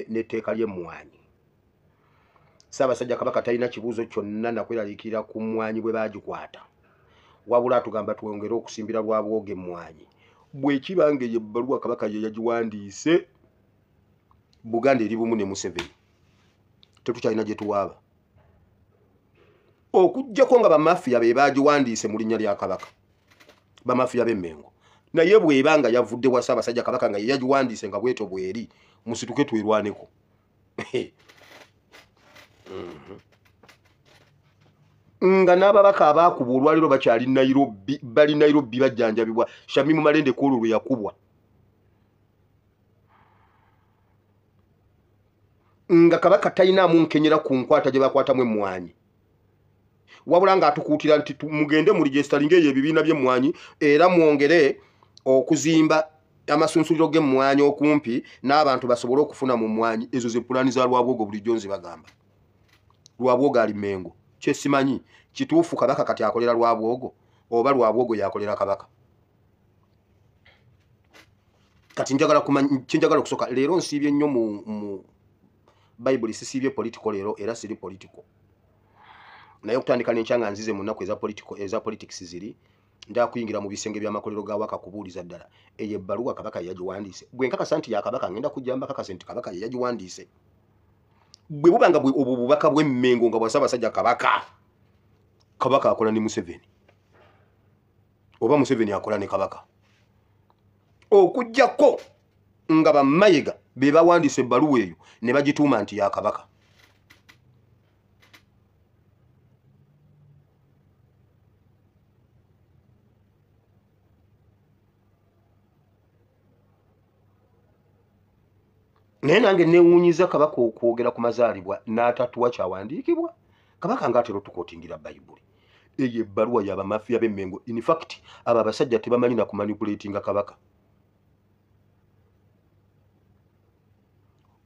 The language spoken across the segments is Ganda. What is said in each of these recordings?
N'etteeka ly'emmwanyi, Ssaabasajja Kabaka talina kibuuzo kyonna nakweraliikirira ku mmwanyi bwe baagikwata, wabula atugamba twongere okusimbira Lwabwogo emmwanyi. Bwe kiba ng'eyo ebbaluwa Kabaka ye yagiwandiise, Buganda eri bumu ne Museveni, tetukyalina gye tuwaaba, okuggyako nga bamafiya be baagiwandiise mu linnya lya Kabaka, bamafiya b'Emmengo. Naye bw'eba nga yavudde wa Ssaabasajja Kabaka nga ye yagiwandiise nga bwetyo bweri, musituke twerwaneko. Nga n'ababaka abaakubwa olwaliro bakyali Nairobi, bali Nairobi bajjanjabibwa. Shamimu Malende kwolwo lwe yakubwa, nga Kabaka talinaamu nkenyera ku nkwata gye bakwatamu emmwanyi, wabula ng'atukuutira nti mugende mu registeringa eyo ebibiina by'emmwanyi, era mwongere okuzimba amasunsuliro g'emmwanyi okumpi n'abantu basobole okufuna mu mmwanyi. Ezo ze pulaani za Lwabwogo, bulijjo nzibagamba. Lwabwogo ali Mengo. Kyesimanyi kituufu, Kabaka kati akolera Lwabwogo oba Lwabwogo yakolera Kabaka? Kati njagala kumanya, kyenjagala okusooka leero, nsiibye nnyo mu Bayibuli, sisiibye political leero era siri political, naye okutandika n'enkya nga nzize mu nnaku eza political, eza politics ziri, njagala kuyingira mu bisenge by'amakolero ga Waka kubuuliza ddala eyo ebbaluwa Kabaka ye yagiwandiise. Bwe nkakasa nti ya Kabaka, ngenda kujja mbakakase nti Kabaka ye yagiwandiise. Bwe buba nga obwo bubaka bw'Emmengo nga bwa Ssaabasajja Kabaka, Kabaka akola ne Museveni oba Museveni akola ne Kabaka? Okuggyako nga bammayiga be bawandiisa ebbaluwa eyo ne bagituuma nti ya Kabaka. Naye nange newuunyiza Kabaka okwogera ku mazaalibwa n'atatuwa kyawandiikibwa. Kabaka ng'atera otuquotingira Bayibuli, eyo ebbaluwa y'abamafiya b'Emmengo. In fact, abo abasajja tebamanyi na kumanipulatinga Kabaka.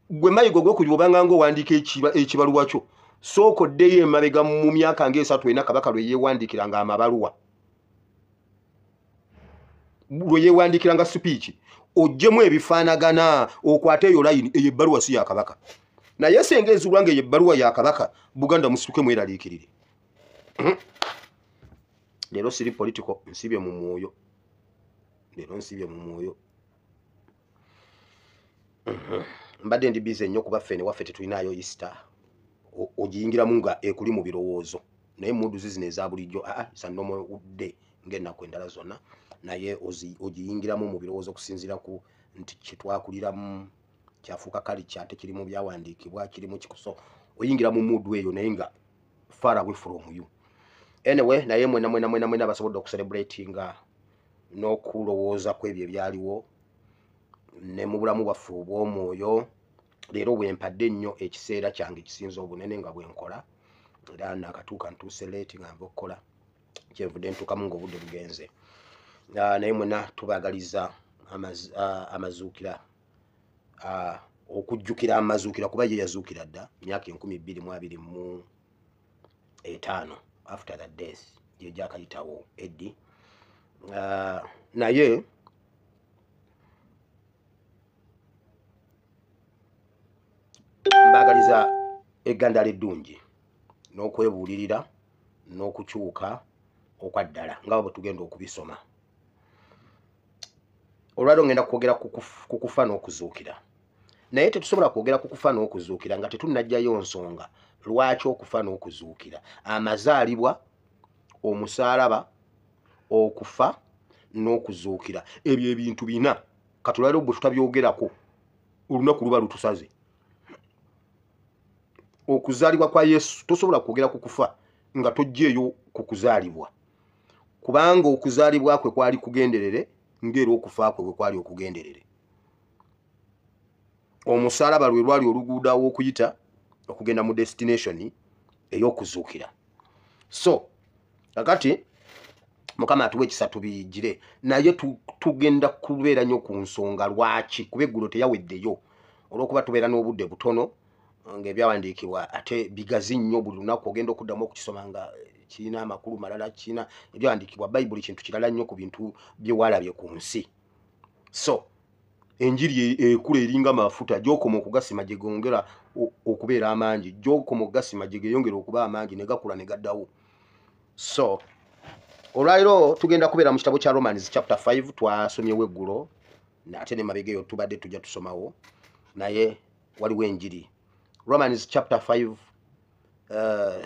Gwe Mayiga ogwokubiri, obanga ng'owandiika ekibaluwa kyo, sooka oddeyo emabega mu myaka ng'esatu ena Kabaka lwe yeewandiikiranga amabaluwa, lwe yeewandiikiranga speech, oggyemu ebifaanagana, okwate eyo layini. Eyo ebbaluwa si ya Kabaka. Naye senga ezulwa nga eyo ebbaluwa ya Kabaka, Buganda musituke mweraliikirire. Leero siri political, nsibye mu mwoyo leero, nsibye mu mwoyo. Mbadde ndi busy nnyo kuba ffe newaffe tetulinayo Easter, ogiyingiramu nga ekuli mu birowoozo, naye mood zino eza bulijjo, aa, it's a normal day ng'ennaku endala zonna, naye ogiyingiramu mu birowoozo okusinziira ku nti kyetwakuliramu kyafuuka culture, ate kiri mu byawandiikibwa, kirimu kikuso, oyingira mu mood eyo naye nga far away from you. Anyway, naye mwena mwena mwena mwena basobodde okucelebratinga n'okulowooza ku ebyo ebyaliwo ne mu bulamu bwaffe obw'omwoyo, leero bwe mpadde nnyo ekiseera kyange ekisinza obunene nga bwe nkola, era nakatuuka, ntuuse late nga nva okukola, kyenvudde ntuukamu ng'obudde bugenze. Naye mwena tubaagaliza amazuukira, okujjukira amazuukira, kuba ye yazuukira dda myaka 2025 after the death gye gyakayitawo eddi. Naye mbaagaliza eggandala eddungi n'okwebuulirira n'okukyuka okwa ddala nga bwe tugenda okubisoma olwaliro. Ngenda kwogera ku kufa n'okuzuukira, naye tetusobola kwogera ku kufa n'okuzuukira nga tetunnajjayo nsonga lwaki okufa n'okuzuukira, amazaalibwa, omusaalaba, okufa n'okuzuukira, ebyo ebintu bina katulwaliro bwe tutabyogerako olunaku luba lutusaze. Okuzaalibwa kwa Yesu, tosobola kwogera ku kufa nga toggyeeyo ku kuzaalibwa, kubanga okuzaalibwa kwe kwali kugenderere ng'era okufa kwe bwe kwali okugenderere. Omusaalaba lwe lwali oluguudo aw'okuyita okugenda mu destination ey'okuzuukira. So kakati Mukama atuwa ekisa tubiyigire, naye tugenda kubeera nnyo ku nsonga lwaki, kuba eggulo teyaweddeyo olw'okuba tubeera n'obudde butono ng'ebyawandiikibwa ate bigazi nnyo. Buli lunaku ogenda okuddamu okukisoma nga kirina amakulu malala, kirina ebyawandiikibwa. Bayibuli kintu kirala nnyo ku bintu bye waalabye ku nsi. So Enjiri ekula eringa mafuta, gy'okoma okugasima gye gongera okubeera amangi, gy'okoma okugasima gye geeyongera okuba amangi, ne gakula ne gaddawo. So olwaleero tugenda kubeera mu kitabo kya Romans chapter 5, twasomyewo eggulo ate ne mabega eyo tubadde tujja tusomawo, naye waliwo enjiri. Romans chapter 5,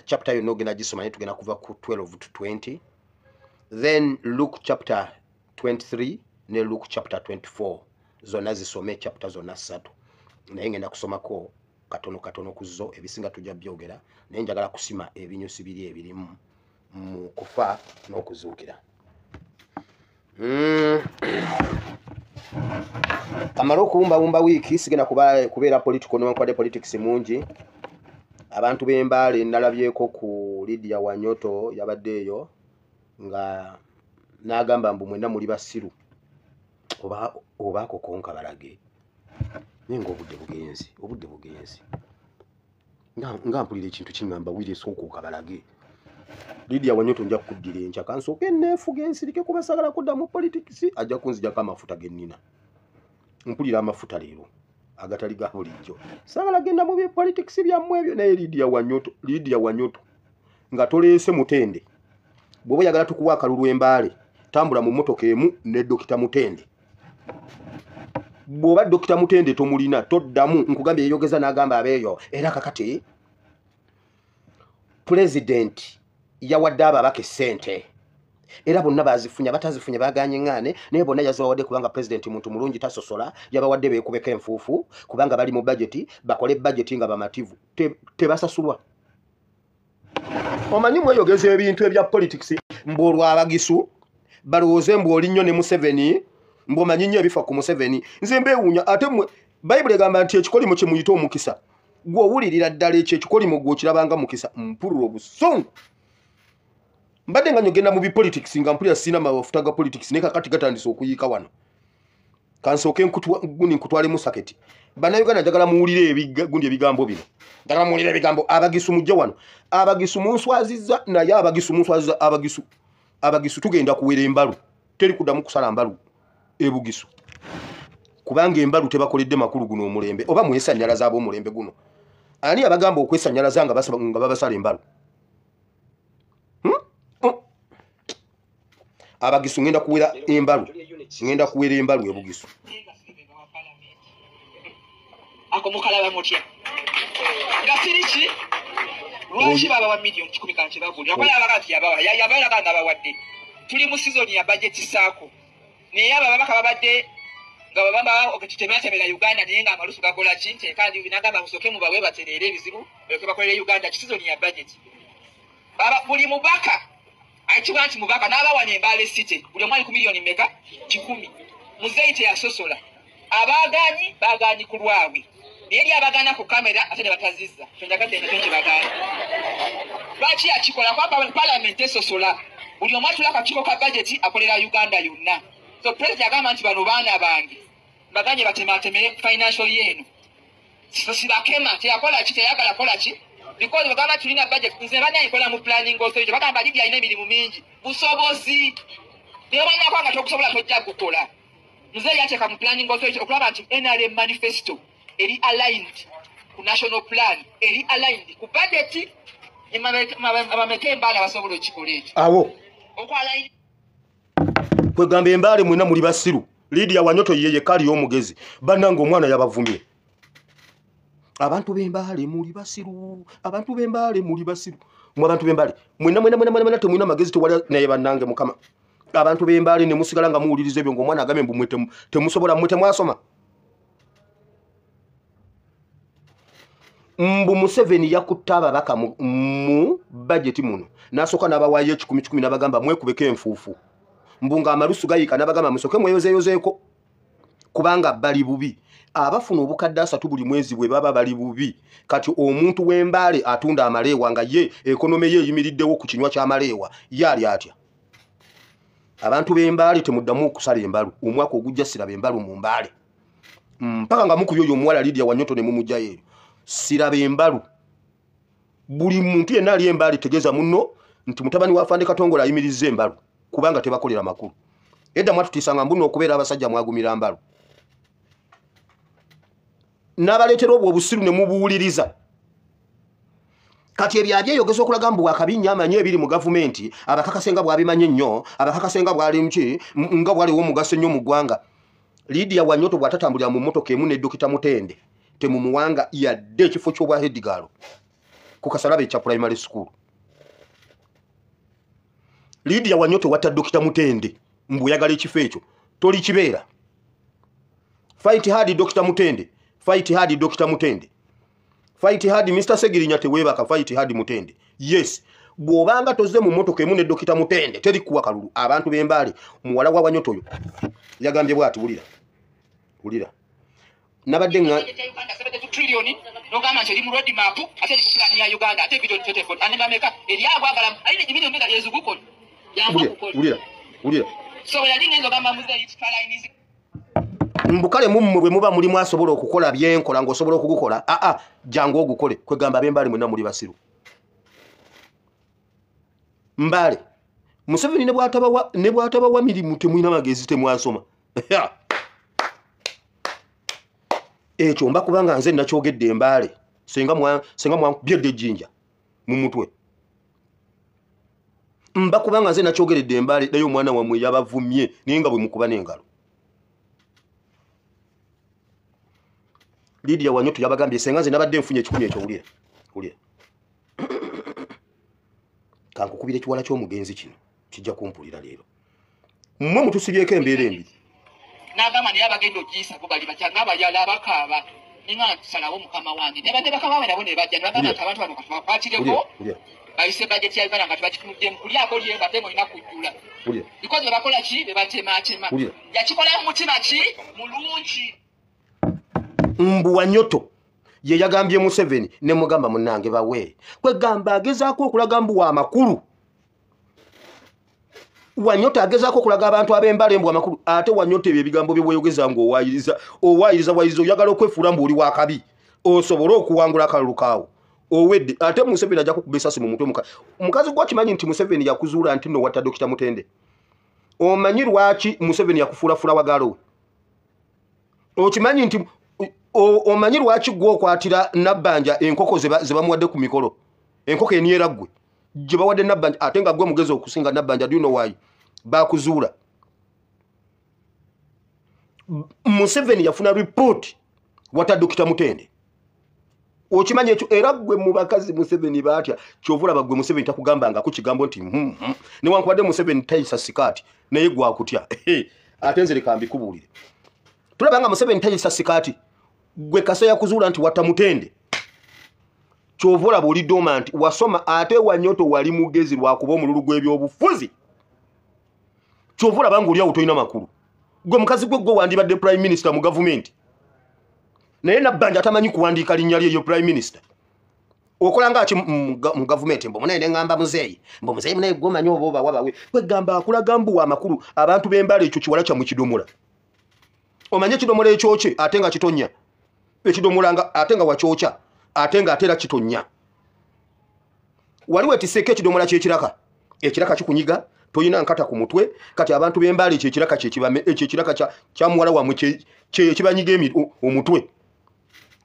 chapter yonna ogenda gisoma, naye tugenda kuva ku 12 to 20, then Luke chapter 23 ne Luke chapter 24, zonna zisome, chapter zonna ssatu, naye ngenda kusomako katono katono ku zo, ebisinga tujja byogera, naye njagala kusima ebinyusi biri ebirimu mu kufa n'okuzuukira. Kamale okuwumbawumba wiiki, sigenda kubeera political newankubadde politics mungi. Abantu b'Embaale nalabyeko ku Lydia Wanyoto yabadde eyo nga n'agamba mbu mwenna muli basiru, oba ako konka balage, naye ng'obudde bugenzi, obudde bugenzi, nga mpulira ekintu kiŋŋamba wire esooka okabalage. Lydia Wanyoto nja kukuddira enkya, kansooke neefuga ensirike kuba saagala kudda mu politics, ajja kunzijako amafuta ge nnina. Mpulira amafuta leero agatali ga bulijjo, saagala genda mu politics byammwe ebyo. Naye Lydia Wanyoto, Lydia Wanyoto nga toleese Mutende, bw'oba oyagala tukuwa akalulu Embaale, tambula mu mmotoka emu ne Dokita Mutende. Bw'oba Dokita Mutende tomulina toddamu, nkugambye yeeyogeza n'agamba abeeyo. Era kakati pulezidenti yawadde ababaka essente, era bonna bazifunye, abatazifunye baganye ŋŋaane, naye bonna yazibawadde kubanga pulezidenti muntu mulungi tasosola, yabawadde beekubeko enfuufu kubanga bali mu bajeti, bakole bajeti nga bamativu, tebasasulwa. Omanyi mweyogeza ebintu ebya politics mbu olw'abagisu balowooze mbu oli nnyo ne Museveni, mbu omanyi nnyo ebifa ku Museveni. Nze mbeewuunya, ate mmwe Bayibuli egamba nti ekikolimo kye muyita omukisa, gwe owulirira ddala ekyo ekikolimo gwe okirabanga mukisa. Mpulira obusungu, mbadde nga nyogenda mu bipolitics nga mpulira sirina mafuta ga politics, naye kakati gatandise okuyiika wano. Kansooke gundi nkutwalemu saketi. Bannayuganda njagala muwulire gundi ebigambo bino, njagala muwulire ebigambo. Abagisu mujje wano, abagisu munswazizza, naye abagisu munswazizza, abagisu, abagisu tugenda kuwera embalu, teri kuddamu kusala mbalu ebugisu, kubanga embalu tebakoledde makulu guno omulembe. Oba mwesannyalaza ab'omulembe guno, ani abagamba okwesannyalaza nga babasala embalu? Abagisu ngenda kuwera embalu, ngenda kuwera embalu ebugisu. Ako mukalaba mutya nga siriki lwaki babawa miliyoni 10 kankibagulira okola abakati yabawa yabawa nga bawadde. Tuli mu season ya budget saako, naye abo ababaka babadde nga babamba okukitemeatemera Uganda, naye nga amalusu gakola ki nti kandi nagamba musoke mubawe batereere ebizibu baleke bakolere Uganda. Ki season ya budget baba buli mubaka ayitibwa nti mubaka n'abawa n'Embaale City buli omu ali ku miliyoni mmeka 10. Muzeeyi teyasosola, abaagaanyi baagaanyi ku lwabwe, naye eri abagaana ku kamera ate ne batazizza. Kyenjagadde nakyo nkibagaana. Lwaki yakikola? Kuba palamenti esosola, buli omu atula akakiiko ka bajeti akolera Uganda yonna. So pulezidenti agamba nti bano baana bange baganye batematemere financial yeeno, sibakema teyakola ki, teyagala kola ki, because bagamba tulina budget. Nze bannange nkola mu planning authority, bagamba Lydia alina emirimu mingi, busobozi, naye bannako nga tokusobola tojja kukola. Muzeeyi yateeka mu planning authority okulaba nti NRM manifesto eri aligned ku national plan, eri aligned ku budget. Abameka Embaale abasobola okikola ekyo? Awo kwegamba Embaale mwenna muli basiru. Lydia Wanyoto ye yekka aliyo omugezi. Bannange omwana yabavumye. Abantu b'Embaale muli basiru, abantu b'Embaale muli basiru, mwe abantu b'Embaale mwenna mwenna mwenna mwenna temulina magezi tewali. Naye bannange Mukama, abantu b'Embaale ne musigala nga muwuliriza ebyo ng'omwana agambye mbu mwe temusobola, mmwe temwasoma. Mbu Museveni yakutta ababaka mu bajeti muno, n'asooka n'abawaayo 10 10 n'abagamba mwekubeko enfuufu, mbu ng'amalusu gayiika n'abagamba musooke mweyozeeyozeeko kubanga bali bubi. Abafuna obukadde 3 buli mwezi bwe baba bali bubi. Kati omuntu w'Embaale atunda amaleewa nga ye ekonome ye eyimiriddewo ku kinywa ky'amaleewa, ye ali atya? Abantu b'Embaale temuddamu okusala embalu, omwaka ogujja siraba embalu mu Mbaale mpaka nga mukubye oyo omuwala Lydia Wanyoto ne mumuggyayo eyo. Siraba embalu. Buli muntu yenna ali Embaale tegeeza munno nti mutabani wa Afande Katongole ayimirizza embalu, kubanga tebakolera makulu. Edda mwatutiisanga mbu nno okubeera abasajja mwagumira mbalu. N'abaleetera obwo obusiru ne mubuwuliriza. Kati ebyo abyeyogeza okulaga mbu wakabi nnyo amanyi ebiri mu gavumenti, abakakase nga bw'abimanyi ennyo, abakakase nga bw'ali muki, nga bw'aliwo omugaso ennyo mu ggwanga. Lydia Wanyoto bw'atatambulira mu mmotoka emu ne Dokita Mutende, temumuwanga yadde ekifo ky'obwa headgirl ku Kasalaba ekya primary school. Lydia Wanyoto watta Dokita Mutende, mbu oyagala ekifo ekyo, tolikibeera. Fight hard Dokita Mutende, fight hard Dokita Mutende. Fight hard Mr. Segirinya teweebaka, fight hard Mutende. Yes, bw'obanga tozze mu mmotoka emu ne Dokita Mutende, teri kuwa kalulu. Abantu b'Embaale, muwala wa Wanyoto oyo yagambye bw'ati, wulira. Wulira. Nabadde nga nogamba nti eri mu road map, ate eri ku plan ya Uganda, ate billion 24 ane bameka eri agwagala alina billion meka yezuguko. Wulira, wulira. So yali ngenzo gamba muzeeyi tutwala. Mbukale mummwe bwe muba mulimu asobola okukola byenkola ng'osobola okugukola, aa jangu ogukole. Kwegamba ab'Embaale mwenna muli basiru. Mbaale Museveni ne bw'atabawa mirimu temulina magezi, temwasoma. Ekyo mba kubanga nze nakyogedde Embaale, senga mwankubye ejjinja mu mutwe. Mba kubanga nze nakyogeredde Embaale, naye omwana wammwe yabavumye naye nga bwe mukuba n'engalo. Lydia Wanyoto yabagambye senga nze nabadde nfunye ekikumi ekyo, wulira. Wulira. Kankukubira ekiwala ky'omugenzi kino kijja kumpulira leero. Mmwe mutusibyeko embeera embi. N'agamba naye abagenda ogiyisa bo bali batya ng'abayala abakaaba. Ninga nsalawo mukama wange. Ne badde bakama baabwe nabo ne bajja ne bagamba nti abantu bano katubakwatireho. Bayise bajeti ya Uganda nga tubakitunudde kulyako lyemba ate ng'olina kujjula. Because bebakola ki? Bebatematema. Yakikola mu mutima ki? Mulungi. Mbu Wanyoto ye yagambye Museveni ne mugamba munnange bawe. Kwegamba agezaako okulaga mbu wa makulu. Wanyoto agezaako okulaga abantu ab'Embaale mbu amakulu, ate Wanyoto ebyo ebigambo bye weeyogeza ng'owaayiriza, owaayiriza wayiriza oyagala okwefuula mbu oli wakabi osobole okuwangula akalulu kaawo. Owedde ate Museveni ajja kukuba essasi mu mutwe. Mukazi gwe okimanyi nti Museveni yakuzuula nti nno watta Dokita Mutende. Omanyi lwaki Museveni yakufuulafula wagaalo we? Okimanyi nti omanyi lwaki gwe okwatira Nabbanja enkoko ze bamuwadde ku mikolo? Enkoko eniera ggwe gye bawadde Nabbanja, ate nga gwe mugezi okusinga Nabbanja. Do you know why? Bakuzuula. Museveni yafuna report watta Dokita Mutende. Okimanyi ekyo? Era ggwe mu bakazi Museveni baatya. Ky'ova olaba ggwe Museveni takugambangako kigambo nti newankubadde Museveni tayisa sikaati naye gwe akutya. Ate nze leka mbikubuulire. Tulaba nga Museveni tayisa sikaati, gwe kasa yakuzuula nti watta Mutende. Ky'ova olaba oli doma nti wasoma, ate Wanyoto wali mugezi lwakuba omululu gw'ebyobufuzi. Ky'ova olaba ng'oli awo tolina makulu. Gwe mukazi gwe gwe wandibadde prime minister mu gavumenti. Naye Nabbanja atamanyi kuwandiika linnya lye yo prime minister. Okola nga ki mu gavumenti? Mbu munaye ne ŋŋamba muzeeyi. Mbu muzeeyi munaye gwe omanyi oba obawa bawe. Kwegamba akulaga mbu wa makulu. Abantu b'Embaale ekyo kiwala kyammwe kidomola. Omanye ekidomola ekyokye ate nga kitonnya. Ekidomola nga ate nga wakyokya ate nga ate era kitonnya. Wali weetisseeko ekidomola ky'ekiraka. Ekiraka kikunyiga, toyina nkata ku mutwe. Kati abantu b'Embaale ekyo ekiraka ekyo ekiraka kya muwala wammwe kye kibanyiga omutwe.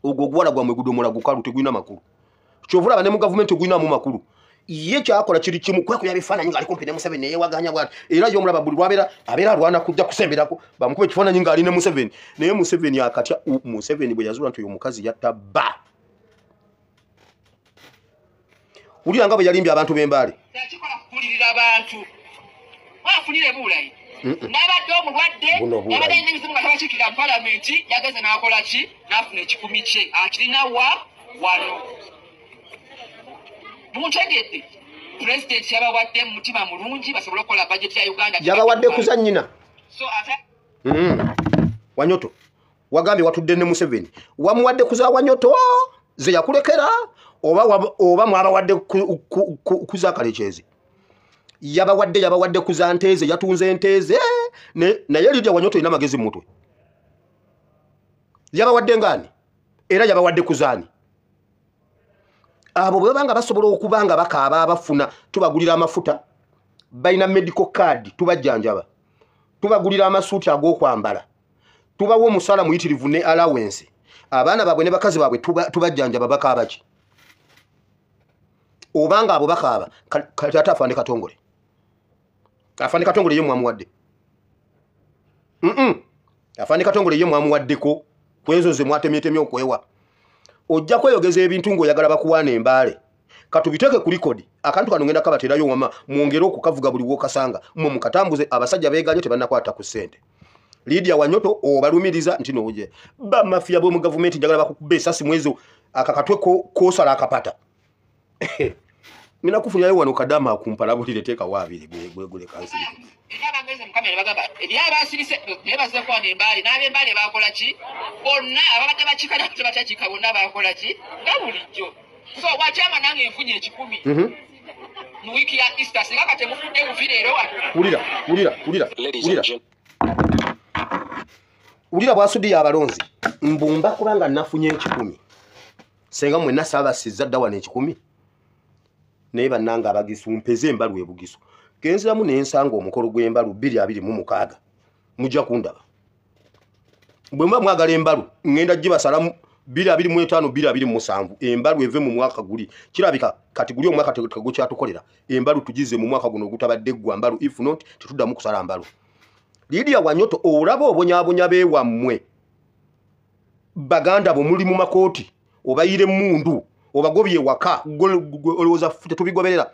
Ogwo oguwala gwammwe gudomola gukalu tegulina makulu. Ky'ova olaba ne mu gavumenti tegulinamu makulu. Ye kyakola kiri kimu kwekubya bifaananyi ng'ali kumpi ne Museveni neyeewaganya bw'ati. Era ye omulaba buli lw'abeera abeera alwana kujja kusemberako bamukuba ekifaananyi ng'ali ne Museveni. Naye Museveni akatya. Museveni bwe yazuula nti oyo omukazi yatta bba. Wulira nga bwe yalimbye abantu b'Embaale. Yakikola kubuulirira abantu. Afunire buulayi. N'abadde omulwadde, n'abadde alina ebizibu nga tabakiikirira mu palamenti, yageze n'akola ki? N'afuna ekikumi kye. Akirina wa? Wano. Muntegedde. Pulezidenti yabawadde mu mutima mulungi basobole okukola bajeti ya Uganda. Yabawadde kuza nnyina. So ate Wanyoto wagambye watudde ne Museveni. Wamuwadde kuza Wanyoto ze yakulekera oba mwabawadde kuza Kalekyezi. Yabawadde kuza nteeze, yatunze nteeze naye Lydia Wanyoto alina magezi mu mutwe. Yabawadde ngani? Era yabawadde kuzaani? Abo bwe banga basobola okuba nga bakaaba abafuna, tubagulira amafuta, balina medical card, tubajjanjaba, tubagulira amasuuti ag'okwambala, tubawa omusaala muyitirivu ne allowance. Abaana baabwe ne bakazi baabwe tubajjanjaba bakaaba ki? Obanga abo bakaaba, kati ate Afande Katongole. Afande Katongole ye mwamuwadde. Afande Katongole ye mwamuwaddeko kwezo ze mwatemyetemye okwewa. Ojja kweyogeza ebintu ng'oyagala bakuwaana embaale. Katubiteeke ku likodi. Akantu kano ngenda kabaterayo wama mwongere okukavuga buli w'okasanga. Mmwe mukatambuze abasajja beeganye tebannakwata ku ssente. Lydia Wanyoto obalumiriza nti noje. Bamafia bo mu gavumenti njagala bakukube esasi mwezo akakatwe kosala akapata. Mina kufunyayo wano kadama akumpala bulire teeka waabiri gwe gwe kansi. Era abageze mu kamera bagamba ebyabasirise naye bazze kuwaana embaale n'ab'embaale baakola ki? Bonna ababadde bakiika n'abatakyakiika bonna baakola ki? Nga bulijjo. So wakyama nange nfunye 1,000. Mu wiiki ya Easter singa kati mufudde buvi leero wano. Wulira, wulira, wulira, wulira. Wulira bw'asudde abalonzi. Mbumba kubanga nafunye 1,000. Senga mwenna saabasizza dda wano 1,000. Naye bannange abagisu mpeze embalu ebugisu. Genziramu n'ensanga omukolo gw'embalu 2026. Mujja kundaba. Bwe muba mwagala embalu ŋŋenda gibasalamu 2025 2027 embalu eve mu mwaka guli. Kirabika kati guli omwaka tegukyatukolera. Embalu tugize mu mwaka guno ogutabadde ggwa mbalu, if not tetuddamu kusala mbalu. Lydia Wanyoto olaba obonyaabonya beewammwe. Baganda bo muli mu makooti obayire emmundu obagobye ewaka olowooza tetubigoberera.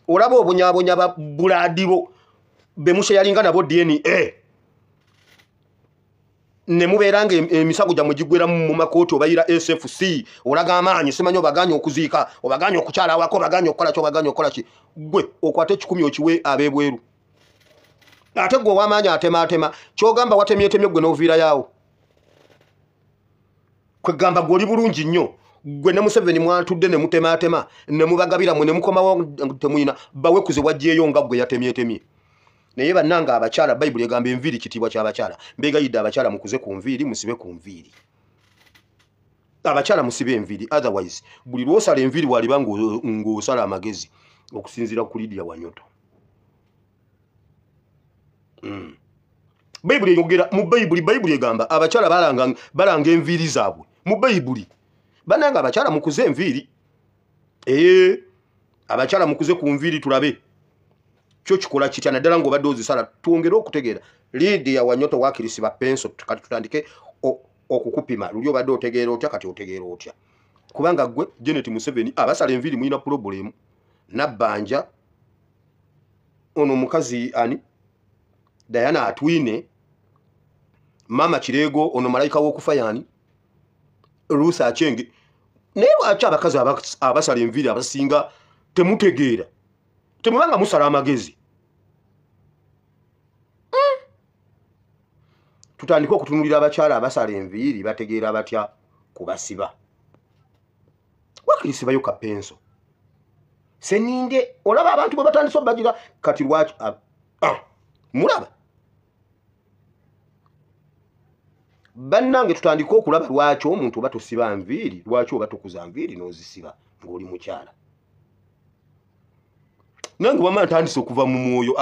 Olaba obonyaabonya ba bulaadi bo be musheyalinga nabo DNA. Ne mubeera nga emisago gyammwe giggwera mu makooti obayira SFC olaga amaanyi simanyi obaganye okuziika obaganye okukyala awaka obaganye okukola ki obaganye okukola ki. Ggwe okwate 1,000 okiwe ab'ebweru. Ate ggwe ow'amaanyi atemaatema ky'ogamba watemyetemye ggwe n'oviirayo. Kwegamba ggwe oli bulungi nnyo. Ggwe ne Museveni mwatudde ne mutemaatema ne mubagabira mmwe ne mukomawo temulina bawekuze waggyeyo nga ggwe yatemyetemye. Naye bannange abakyala Bayibuli egamba enviiri kitiibwa ky'abakyala. Mbeegayidde abakyala mukuze ku nviiri musibe ku nviiri. Abakyala musibe enviiri otherwise buli lw'osala enviiri waliba ng'osala amagezi okusinziira ku Lydia Wanyoto. Bayibuli eyogera mu Bayibuli, Bayibuli egamba abakyala balanga enviiri zaabwe mu Bayibuli. Bannange abakyala mukuze enviiri. Abakyala mukuze ku nviiri tulabe. Kyo kikola kitya naddala ng'obadde ozisala twongere okutegeera. Lydia Wanyoto waakirisiba penso kati tutandike okukupima. Luli obadde otegeera otya kati otegeera otya. Kubanga ggwe Janet Museveni abasala enviiri mulina pulobulemu. Nabbanja ono omukazi ani Diana Atwine, Mama Kirego ono malayika w'okufa yaani Ruth Achenge. Naye lwaki abakazi abasala enviiri abasinga temutegeera? Temubanga musala amagezi. Tutandike okutunuulira abakyala abasala enviiri bategeera batya kubasiba. Wakirisibayo ka penso. Seninde olaba abantu bwe batandise obbagira kati lwaki mulaba. Bannange tutandike okulaba lwaki omuntu oba tosiba nviiri, lwaki oba tokuza nviiri n'ozisiba ng'oli mukyala. Nange wamma ntandise okuva mu mwoyo.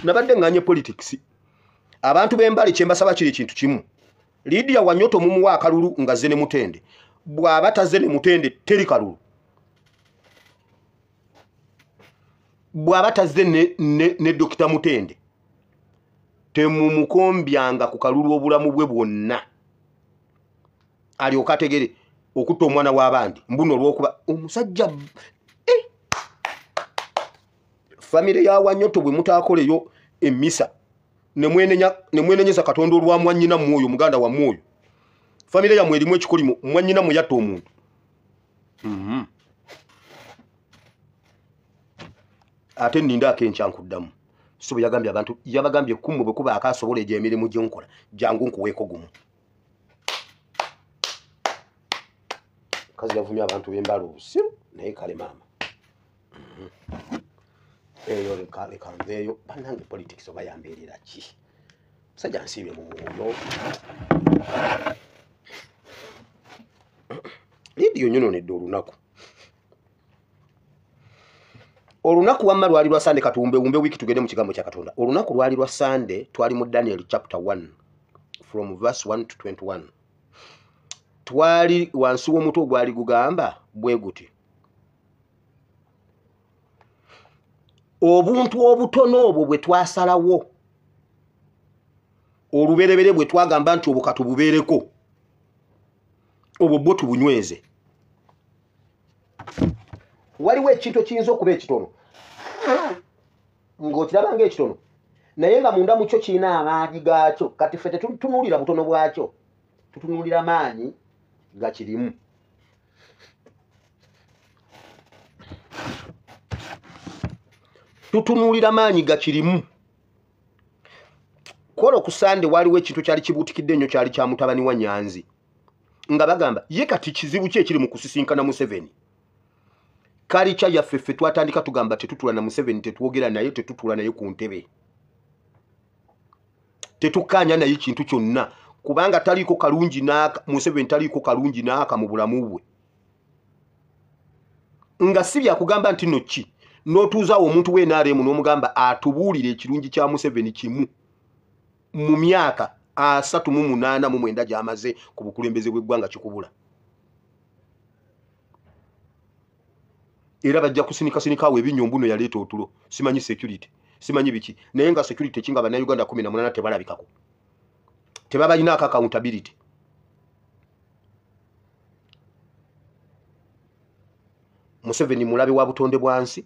Nabadde ŋŋanye politics. Abantu b'embali kye mbasaba kiri kintu kimu. Lydia Wanyoto mumuwa akalulu nga zze ne Mutende. Bw'aba tazze ne Mutende teri kalulu. Bw'aba tazze ne Dokita Mutende temumukombyanga ku kalulu obulamu bwe bwonna. Alyoke ategere okutta omwana w'abandi mbuno olw'okuba omusajja. Famire ya Wanyoto bwe mutaakoleyo emmisa ne mwenenyeza Katonda olwa mwannyina mwoyo muganda wa mwoyo. Famire yammwe erimu ekikolimo mwannyina mwe yatta omuntu. Ate nnindaako enkya nkuddamu. So bwe yagambye abantu yabagambye kummwe bwe kuba akaasobola egyo emirimu gye nkola jangu nkuweeko gumu. Omukazi yavumye abantu b'embala obusiru naye kale maama. Eyo leka nveeyo bannange politics oba yambeerera ki? Musajja nsiibye mu mwoyo. Lydia onnyonoonedde olunaku. Olunaku wamma lwali lwa Sande katuwumbewumbe wiiki tugende mu kigambo kya Katonda. Olunaku lwali lwa Sande twali mu Daniel chapter 1 from verse 1 to 21. Twali wansi w'omutwe ogwali gugamba bwe guti: obuntu obutono obwo bwe twasalawo oluberebere bwe twagamba nti obwo katububeereko, obwo bwo tubunyweze. Waliwo ekintu ekiyinza okuba ekitono ng'okiraba ng'ekitono, naye nga munda mu kyo kirina amaanyi gaakyo. Kati ffe tetutunuulira butono bwakyo, tutunuulira maanyi gakirimu. Tutunuulira maanyi gakirimu. Kwolwo ku Sande waliwo ekintu kyali kibuutikidde ennyo, kyali kya mutabani wa Nyanzi, nga bagamba ye kati kizibu ki ekiri mu kusisinkana Museveni. Kalica yaffe ffe twatandika tugamba tetutula na Museveni, tetwogera naye, tetutula naye ku ntebe, tetukkaanya naye kintu kyonna, kubanga taliiko kalungi n'aka. Museveni taliiko kalungi n'aka mu bulamu bwe. Nga si byakugamba nti nno ki n'otuuzaawo omuntu w'NRM n'omugamba atubuulire ekirungi kya Museveni kimu mu myaka 38 mu 9 gy'amaze ku bukulembeze bw'eggwanga, kikubula. Era bajja kusinikasinikaawo ebinnyo mbuno yaleeta otulo, simanyi security, simanyi biki, naye nga security kinga Bannayuganda 18 tebalabikako, tebabalinaako accountability. Museveni mulabe wa butonde bwa nsi,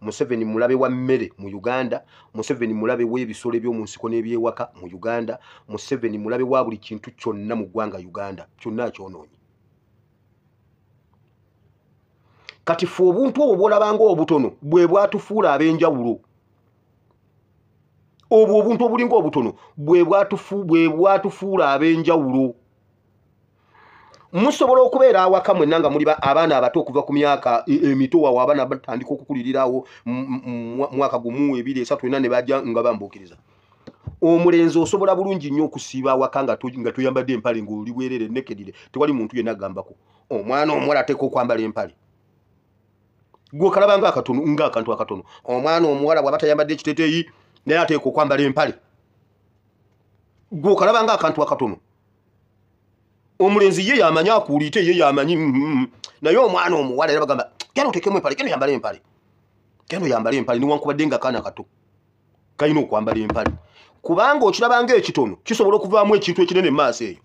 Museveni mulabe wa mmere mu Uganda, Museveni mulabe w'ebisolo eby'omu nsiko n'ebyewaka mu Uganda, Museveni mulabe wa buli kintu kyonna mu ggwanga Uganda, kyonna akyonoonye. Kati ffe obuntu obwo bw'olabanga obutono bwe bwatufuula ab'enjawulo. Obwo obuntu obulinga obutono bwe bwatufuula ab'enjawulo. Musobola okubeera awaka mwenna nga muli abaana abato okuva ku myaka emito, awo abaana batandika okukulirirawo mwaka 1, 2, 3, 4 ne bajja nga bambuukiriza. Omulenzi osobola bulungi nnyo okusiiba awaka nga toyambadde empale, ng'oli bwerere nekedire, tewali muntu yenna agambako. Omwana omuwala ateekwa okwambala empale, gwe okalaba ng'akatono, ng'akantu akatono. Omwana omuwala bw'aba tayambadde ekiteeteeyi naye ateekwa okwambala empale, gwe okalaba ng'akantu akatono. Omulenzi ye yamanyi akuuliite, ye yamanyi, naye omwana omuwala era bagamba genda oteekemu empale, genda oyambale empale, genda oyambale empale, newankubadde nga kaana kato kalina okwambala empale, kubanga okiraba ng'ekitono kisobola okuvaamu ekintu ekinene mu maaso eyo.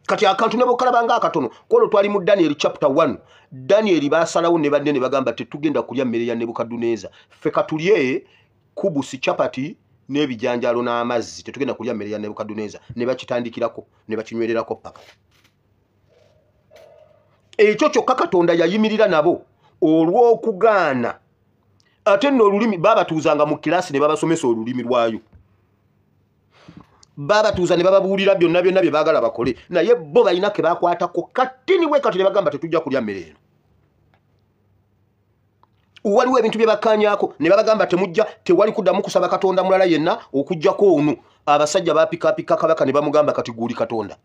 Kati akantu ne bw'okalaba ng'akatono. Kwolwo twali mu Daniel chapter 1. Daniel baasalawo ne banne ne bagamba tetugenda kulya mmere ya Nebukadduneeza, ffe katulye kubusi, chapati n'ebijanjaalo n'amazzi, tetugenda kulya mmere ya Nebukadduneeza. Ne bakitandikirako ne bakinywererako paka ekyo kyokka. Katonda yayimirira nabo olw'okugaana. Ate nno olulimi baabatuuzanga mu kirasi ne babasomesa olulimi lwayo, babatuuza ne bababuulira byonna byonna bye baagala bakole, naye bo balina ke bakwatako katini bwe kati ne bagamba tetujja kulya mmere eno. Waliwo ebintu bye bakkaanyaako ne babagamba temujja, tewali kuddamu kusaba katonda mulala yenna okuggyako ono. Abasajja baapikaapika kabaka ne bamugamba kati gwe oli katonda,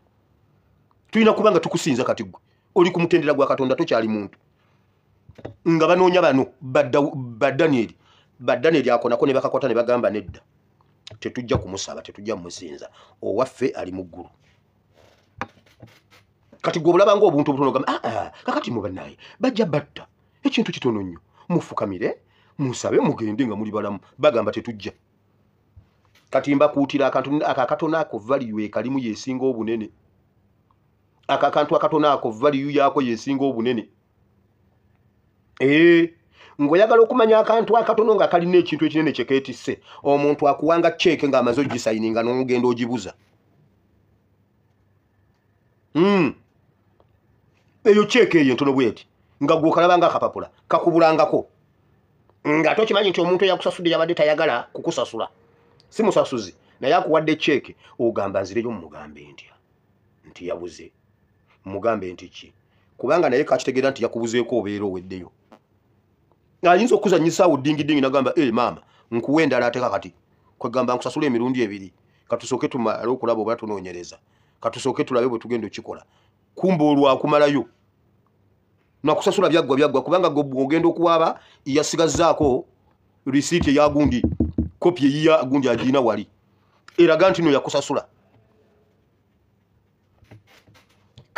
tulina kuba nga tukusinza, kati gwe oli ku mutendera gwa katonda, tokyali muntu. Nga banoonya bano Badanieri, Badanieri akonako ne bakakwata ne bagamba nedda, tetujja kumusaba, tetujja kumusinza, owaffe ali mu ggulu. Kati gwe obulaba ng'obuntu obutono ogamba kakati mu bannaye bajja batta ekintu kitono nnyo, mufukamire musabe mugende nga muli balamu. Bagamba tetujja. Kati mbakuutira akantu akatono ako value ekalimu yesinga obunene. Akakantu akatono ako value yaako yesinga obunene. Ng'oyagala okumanya akantu akatono nga kalina ekintu ekinene kye keetisse, omuntu akuwanga ceeke ng'amaze ogisayininga n'ogenda ogibuza. Eyo ceeke eyo entono bweti nga gw'okalaba ng'akapapula kakubulangako, nga tokimanyi nti omuntu eyakusasudde yabadde tayagala kukusasula, si musasuzi, naye akuwadde ceeke, ogamba nzireyo mumugambe ntya nti yabuze, mugambe nti ki, kubanga naye kakitegeera nti yakubuzeeko obeera oweddeyo. Ayinza okuzannyisaawo dingidingi nagamba maama nkuwa endala, ate kakati kwegamba nkusasula emirundi ebiri, katusooke tumale okulaba oba tunoonyereza, katusooke tulabe bwe tugenda okikola. Kumbe olwakumalayo nakusasula byaggwa byaggwa, kubanga ogenda okuwaaba yasigazzaako risiiti eya gundi, kopi eyiya gundi agirina wali eraga nti no yakusasula.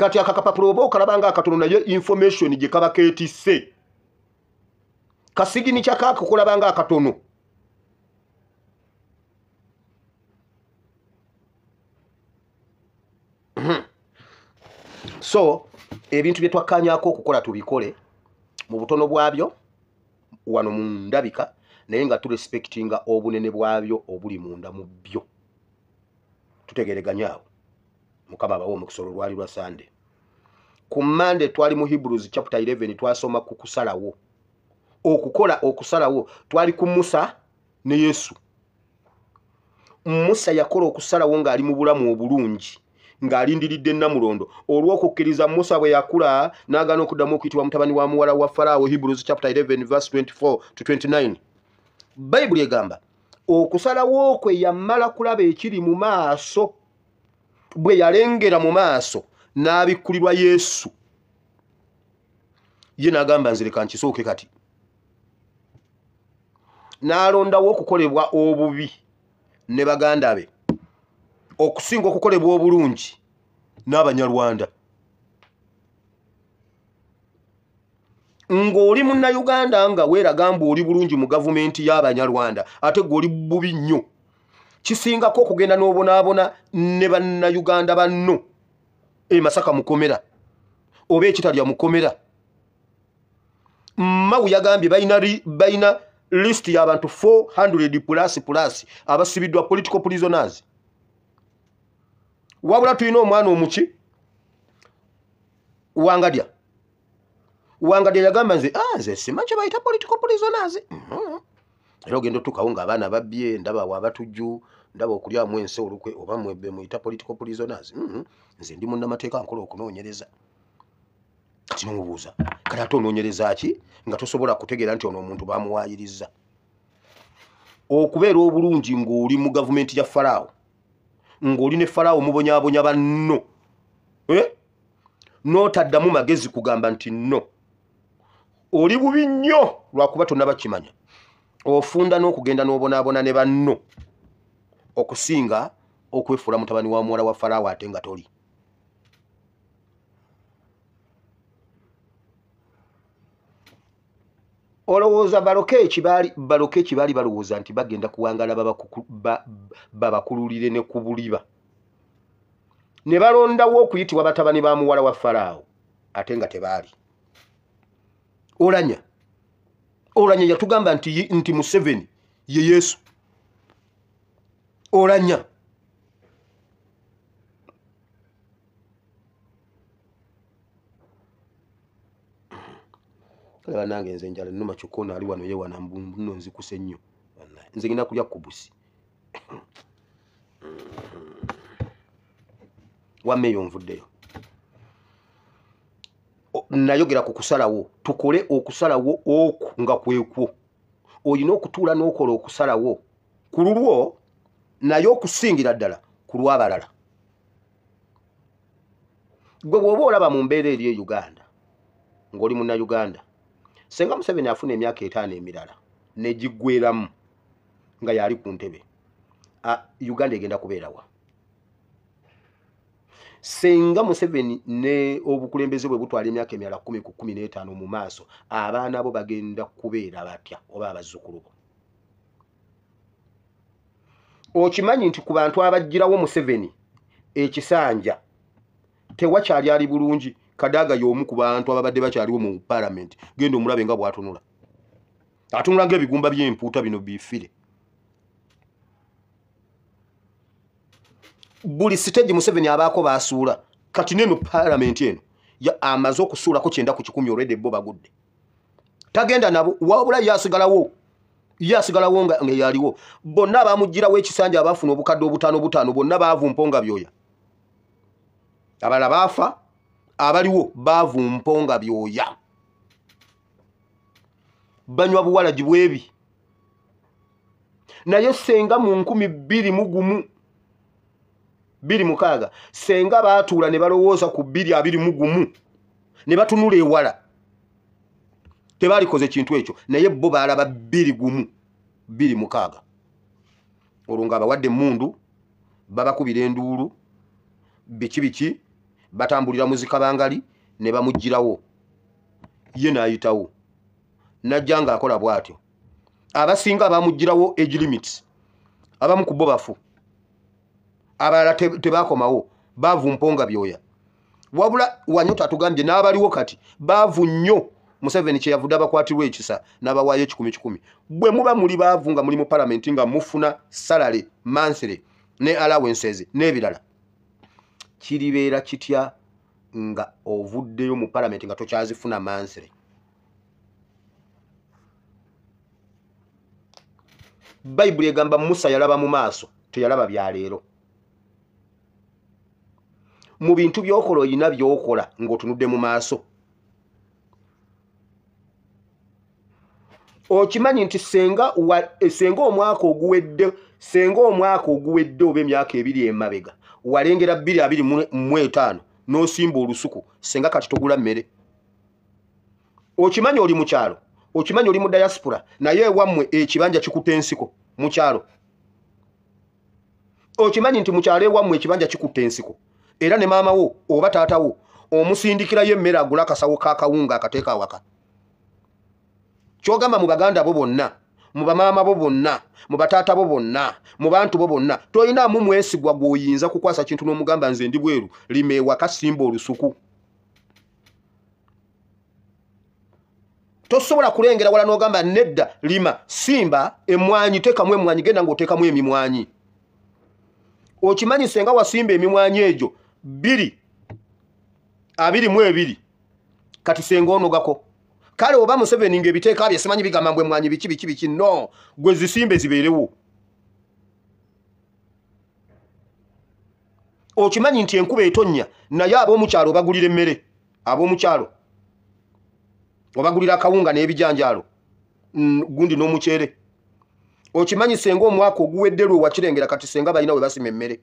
Kati akakapapula oba okalaba nga akatono, naye information gye kaba keetisse. Kasigini kyakaako kulaba nga akatono. So ebintu bye twakkaanyaako okukola tubikole mu butono bwabyo wano mu ndabika, naye nga turespectinga obunene bwabyo obuli munda mu byo. Tutegereganye awo. Mukama abawe omukisa. Olwo lwali lwa Sande. Ku Mande twali mu Hebrews chapter 11, twasoma ku kusalawo, okukola okusalawo. Twali ku Musa ne Yesu. Musa yakola okusalawo ng'ali mu bulamu obulungi, ng'alindiridde Namulondo. Olw'okukkiriza Musa bwe yakula n'agaana okuddamu okuyitibwa mutabani wa muwala wa Faraawo. Hebrews chapter 11 verse 24 to 29. Bayibuli egamba okusalawo kwe yamala kulaba ekiri mu maaso. Bwe yalengera mu maaso n'abikkulirwa Yesu, ye n'agamba, "Nzireka nkisooke kati." N'alondawo okukolebwa obubi ne baganda be okusinga okukolebwa obulungi n'Abanyarwanda. Ng'oli Munnayuganda nga weeraga mbu oli bulungi mu gavumenti y'Abanyarwanda, ate gwe oli bubi nnyo. Kisingako okugenda n'obonaabona ne Bannayuganda banno e Masaka mukomera oba ekitalya mukomera. Mawu yagambye balina list y'abantu 400 plus plus abasibiddwa, political prisoners. Wabula tulina omwana omuki, Wangadya. Wangadya yagamba, "Nze nze simanyi kye bayita political prisoners." Era ogenda otuukawo ng'abaana babbye, ndaba abatujju, ndaba okulyamu ensi olukwe, oba mwebbe muyita political prisoners. Nze ndi munnamateeka, nkola okunoonyereza. Kati nomubuuza, kati ate onoonyereza ki nga tosobola kutegeera nti ono omuntu bamuwaayiriza? Okubeera obulungi ng'oli mu gavumenti ya Faraawo, ng'oli ne Faraawo, mubonyaabonya banno, eh? N'otaddamu magezi kugamba nti no, oli bubi nnyo lwakuba tonnaba kimanya. Ofunda n'okugenda n'obonaabona ne banno okusinga okwefuula mutabani wa muwala wa Faraawo ate nga toli. Olowooza Balokeeki baali balowooza nti bagenda kuwangala babakululire ne ku buliba, ne balondawo okuyitibwa batabani ba muwala wa Faraawo ate nga tebaali? Olanya yatugamba nti Museveni ye Yesu. Olanya kale bannange, nze enjala nnuma, kyokka ono ali wano ye wana nno nzikuse nnyo. Nze ngenda kulya kubusi. Wamma eyo nvuddeyo. Nayogera ku kusalawo. Tukole okusalawo oku nga kwekwo. Olina okutuula n'okola okusalawo ku lulwo, naye okusingira ddala ku lw'abalala. Gwe bw'oba olaba mu mbeera eri e Uganda ng'oli Munnayuganda, senga Museveni afuna emyaka 5 emirala negiggweramu nga yali ku ntebe, Uganda egenda kubeerawa? Senga Museveni ne obukulembeze bwe butwala emyaka emirala 10 ku 15 mu maaso, abaana bo bagenda kubeera batya, oba abazzukulu bo? Okimanyi nti ku bantu abagirawo Museveni ekisanja tewakyali ali bulungi. Kadaga y'omu ku bantu ababadde bakyaliwo mu palamenti. Genda omulabe nga bw'atunula, atunula ng'ebigumba by'empuuta bino bifire. Buli stage Museveni abaako baasuula. Kati neno palamenti eno amaze okusuulako 90% olwedde. Bo bagudde, tagenda nabo, wabula ye asigalawo, ye asigalawo nga yaliwo. Bonna abamugirawo ekisanja, abaafuna obukadde obutaano butaano, bonna baavu mponga byoya. Abalala baafa, abaliwo baavu mponga byoya, banywa buwalagi bwebi. Naye senga mu 2001, 2006, senga baatuula ne balowooza ku 2021 ne batunula ewala, tebaalikoze kintu ekyo. Naye bo baalaba 21, 26, olwo ng'abawadde emmundu, babakubira enduulu, biki biki. Batambulira mu zikabangali ne bamuggyirawo, ye n'ayitawo najja ng'akola bw'atyo. Abasinga bamuggyirawo age limits, abamu ku bo bafu, abalala tebakomawo, baavu mponga byoya. Wabula Wanyota atugambye n'abaliwo kati baavu nnyo. Museveni kye yavudde abakwatirwa ekisa n'abawaayo 1,000. Bwe muba muli baavu nga muli mu palamenti nga mufuna salary monthly ne allowances n'ebirala, kiribeera kitya nga ovuddeyo mu palamenti nga tokyazifuna monthly? Bayibuli egamba Musa yalaba mu maaso, teyalaba bya leero. Mu bintu by'okola oyina by'okola ng'otunudde mu maaso. Okimanyi nti senga omwaka oguwedde, senga omwaka oguwedde oba emyaka 2 emabega walengera 2025 n'osimba olusuku, senga kati togula mmere. Okimanyi oli mu kyalo, okimanyi oli mu diaspora, naye ewammwe ekibanja kikutte ensiko mu kyalo. Okimanyi nti mu kyalo ewammwe ekibanja kikutte ensiko, era ne maama wo oba taata wo omusindikirayo emmere agula akasawo k'akawunga akateeka awaka. Kyogamba mu baganda bo bonna, mu bamaama bo bonna, mu bataata bo bonna, mu bantu bo bonna, toyinaamu mwesigwa gw'oyinza kukwasa kintu n'omugamba nze ndi bweru, lima ewaka, simba olusuku. Tosobola kulengera wala n'ogamba nedda, lima, simba emmwanyi, teekamu emmwanyi, genda ng'oteekamu emimwanyi. Okimanyi senga wasimba emimwanyi egyo 222, kati senga onogako. Kale oba Museveni ng'ebiteeka bye simanyi bigamba mbwe mwanyi biki biki biki, no, gwe zisimbe zibeerewo. Okimanyi nti enkuba etonnya, naye ab'omukyalo obagulira emmere, ab'omukyalo obagulira akawunga n'ebijanjaalo gundi n'omuceere. Okimanyi senga omwaka oguwedde lwe wakirengera, kati senga balina we basima emmere.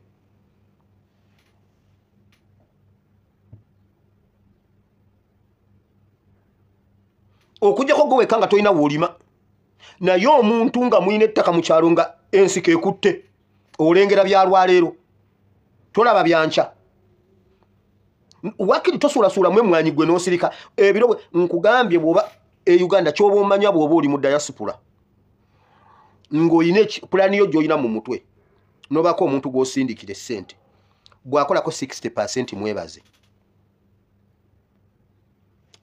Okujjako gwe wekka nga tolina w'olima, naye omuntu nga mulina ettaka mu kyalo nga ensiko ekutte, olengera bya lwaleero, tolaba byankya. Wakiri tosuulasuulamu emmwanyi gwe n'osirika ebiro. Nkugambye bw'oba e Uganda ky'oba omanya bw'oba oli mu diaspora ng'olina pulaani yo gy'olina mu mutwe, n'obaako omuntu gw'osindikira essente, bw'akolako 60% mwebaze.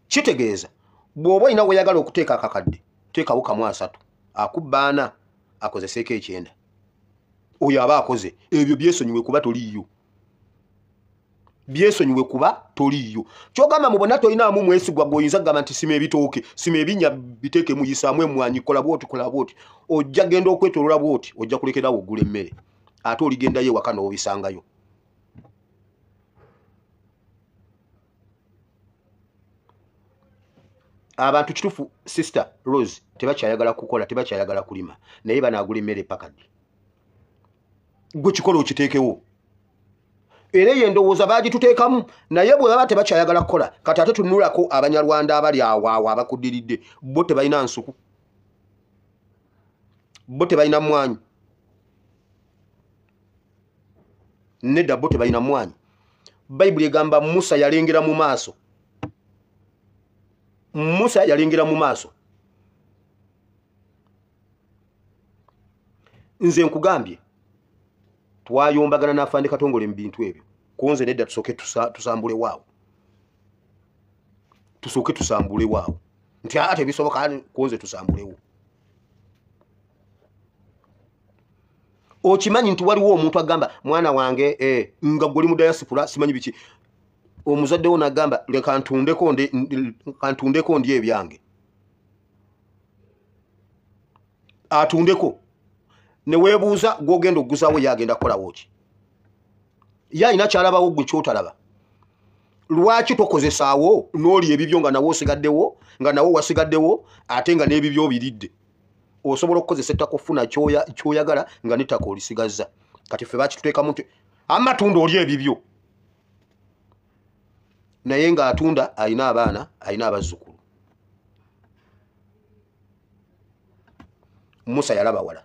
Kitegeeza bw'oba olina weeyagala okuteeka akakadde, teekawo 3, akubba 4, akozeseeko 9. Oyo aba akoze ebyo byesonyiwe kuba toliiyo, byesonyiwe kuba toliiyo. Kyogamba mu bonna tolinaamu mwesigwa gw'oyinza kugamba nti sima ebitooke, sima ebinnya biteekemu, yisaamu emmwanyi, kola bw'oti, kola bw'oti. Ojja genda okwetooloola bw'oti, ojja kulekerawo oggula emmere, ate oligendayo ewaka n'obisangayo. Abantu kituufu, Sister Rose, tebakyayagala kukola, tebakyayagala kulima, naye banaagula emmere pakadde. Gwe kikola okiteekewo. Era eyo endowooza baagituteekamu, naye bwe baba tebakyayagala kukola, kati ate tunulako Abanyarwanda abali awo awo abakuddiridde, bo tebalina nsuku, bo tebalina mmwanyi. Nedda, bo tebalina mmwanyi. Bayibuli egamba Musa yalengera mu maaso. Musa yalengera mu maaso. Nze nkugambye twayombagana n'Afande Katongole mu bintu ebyo. Kunze nedda, tusooke tusambule waawo, tusooke tusambule waawo nti ate ebisoboka, kunze tusambulewo. Okimanyi nti waliwo omuntu agamba mwana wange nga gwoli mu diaspora simanyi biki, omuzadde wo n'agamba leka ntundeko ndi ebyange, atundeko. Ne weebuuza gw'ogenda okuguzaawo ye agenda kukolawo ki? Ye alina ky'alabawo gwe ky'otalaba. Lwaki tokozesaawo n'oli ebibyo nga nawe osigaddewo, nga nawe wasigaddewo, ate nga n'ebibyo obiridde? Osobola okukozesa ettaka okufuna ky'oyagala nga n'ettaka olisigazza. Kati ffe bakituteekamu nti amatunda oli ebibyo, naye ng'atunda alina abaana, alina abazzukulu. Musa yalaba wala.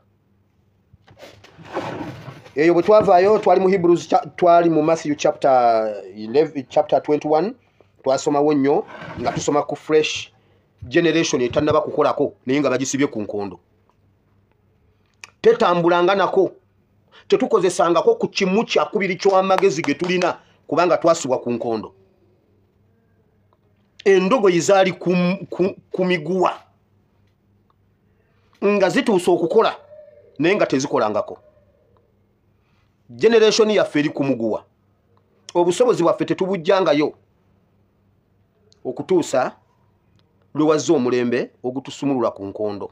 Eyo bwe twavaayo twali mu Hebrews, twali mu Matthew chapter 11, chapter 21, twasomawo nnyo nga tusoma ku fresh generation etannaba kukolako naye nga bagisibye ku nkondo, tetambulanga nako, tetukozesangako ku kimu kyakubiri ky'amagezi ge tulina kubanga twasibwa ku nkondo. Endogoyi zaali ku miguwa nga zituuse okukola naye nga tezikolangako. Generation yaffe eri ku muguwa, obusobozi bwaffe tetubujjangayo okutuusa lwe wazza omulembe ogutusumulula ku nkondo.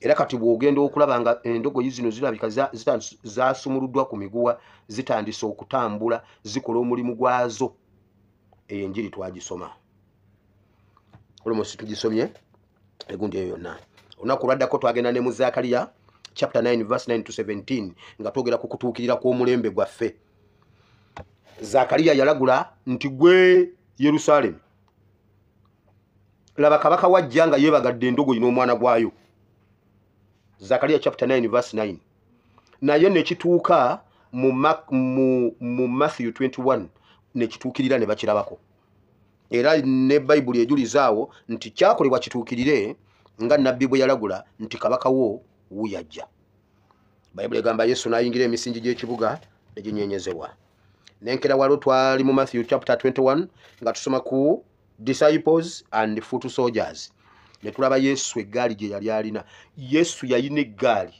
Era kati bw'ogenda okulaba nga endogoyi zino zirabika zasumuluddwa ku miguwa, zitandise okutambula, zikola omulimu gwazo. Eyo enjiri twagisoma, almost tugisomye egundi eyo yonna. Olunaku lwaddako twagenda ne mu Zakariya chapter 9 verse 9 to 17 nga twogera ku kutuukirira kw'omulembe gwaffe. Zakariya yalagula nti gwe Yerusaalemi, laba kabaka wajja nga yeebagadde endogoyi n'omwana gwayo. Zakariya chapter 9 verse 9. Naye nekituuka mu Matthew 21 nekituukirira ne bakirabako. Era ne Bayibuli ejulizaawo nti kyakolebwa kituukirire nga nabbi bwe yalagula nti kabaka wo wuyajja. Bayibuli egamba Yesu n'ayingira emisingi gy'ekibuga ne ginyenyezebwa. Nenkera walo twali mu Matthew chapter 21 nga tusoma ku disciples and foot soldiers. Ne tulaba Yesu eggaali gye yali alina. Yesu yalina eggaali.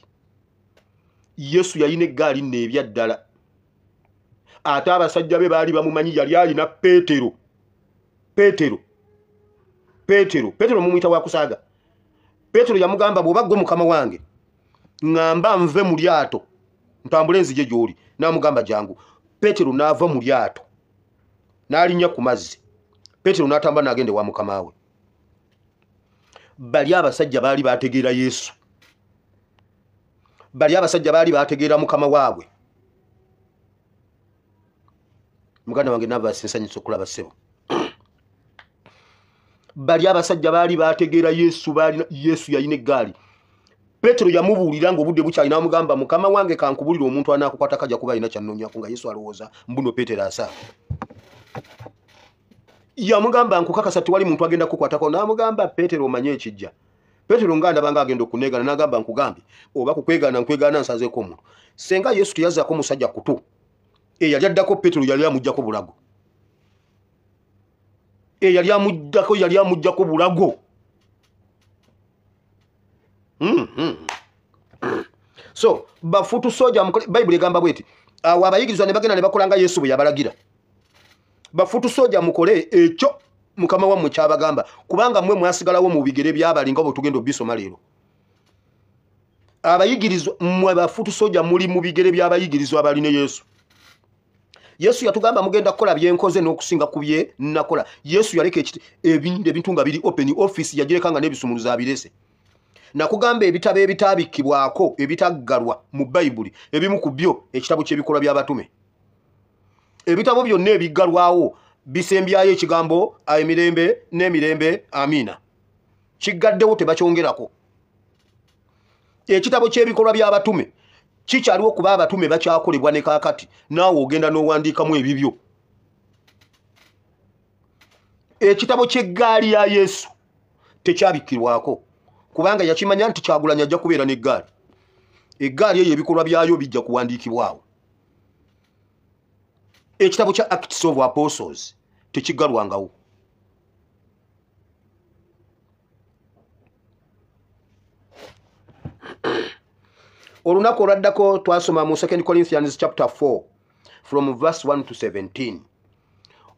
Yesu yalina eggaali nno ebyaddala. Ate abasajja be baali bamumanyi, yali alina Peetero. Peetero. Peetero. Peetero mumuyita wa kusaaga. Peetero yamugamba bw'oba ggwe mukama wange, ŋŋamba nve mu lyato ntambule nzije gy'oli. N'amugamba jangu. Peetero n'ava mu lyato n'alinnya ku mazzi. Peetero n'atambula n'agenda ewa mukama we. Bali abasajja baali bategeera Yesu. Bali abasajja baali bategeera mukama waabwe. Muganda wange nava sinsanyusa okulaba ssebo. Bali abasajja baali bategeera Yesu, baali Yesu yalina eggaali. Peetero yamubuulira ng'obudde bukyali n'amugamba mukama wange kankubulire omuntu anaakukwata kajja kuba alina ky'annoonyako, nga Yesu alowooza mbuno Peetero asaaga. Yamugamba nkukakasa tewali muntu agenda kukukwatako. N'amugamba Peetero omanye ekijja. Peetero nga ndaba ng'agenda okuneegaana, n'agamba nkugambye oba kukwegaana nkwegaana nsazeeko omuntu. Senga Yesu teyazzaako musajja kutu, eyali addako Peetero yali amuggyako bulago. Eyali amuddako yali amuggyako bulago. So bafutu soja Bayibuli egamba bweti, awo abayigirizwa ne bagenda ne bakola nga Yesu bwe yabalagira. Bafutu soja mukole ekyo mukama wammwe ky'abagamba, kubanga mmwe mwasigalawo mu bigere by'abali nga bwe tugenda obisoma leero. Abayigirizwa mmwe bafutu soja muli mu bigere by'abayigirizwa abali ne Yesu. Yesu yatugamba mugenda kukola bye nkoze n'okusinga ku bye nnakola. Yesu yaleka ebintu nga biri open, office yagireka nga n'ebisumuluzo abirese. Nakugamba ebitabo ebitabikkibwako ebitaggalwa mu Bayibuli, ebimu ku byo ekitabo ky'ebikolwa by'abatume. Ebitabo byonna ebiggalwawo bisembyayo ekigambo emirembe n'emirembe amiina. Kiggaddewo tebakyongerako. Ekitabo ky'ebikolwa by'abatume kikyaliwo kuba abatume bakyakolebwa ne kaakati, naawe ogenda n'owandiikamu ebibyo. Ekitabo ky'eggaali ya Yesu tekyabikkirwako kubanga yakimanya nti Kyagulanyi ajja kubeera n'eggaali. Eggaali eyo ebikolwa byayo bijja kuwandiikibwawo. Ekitabo kya Acts of Apostles tekiggalwangawo. Olunaku olwaddako twasoma mu 2 Corinthians chapter 4 from verse 1 to 17.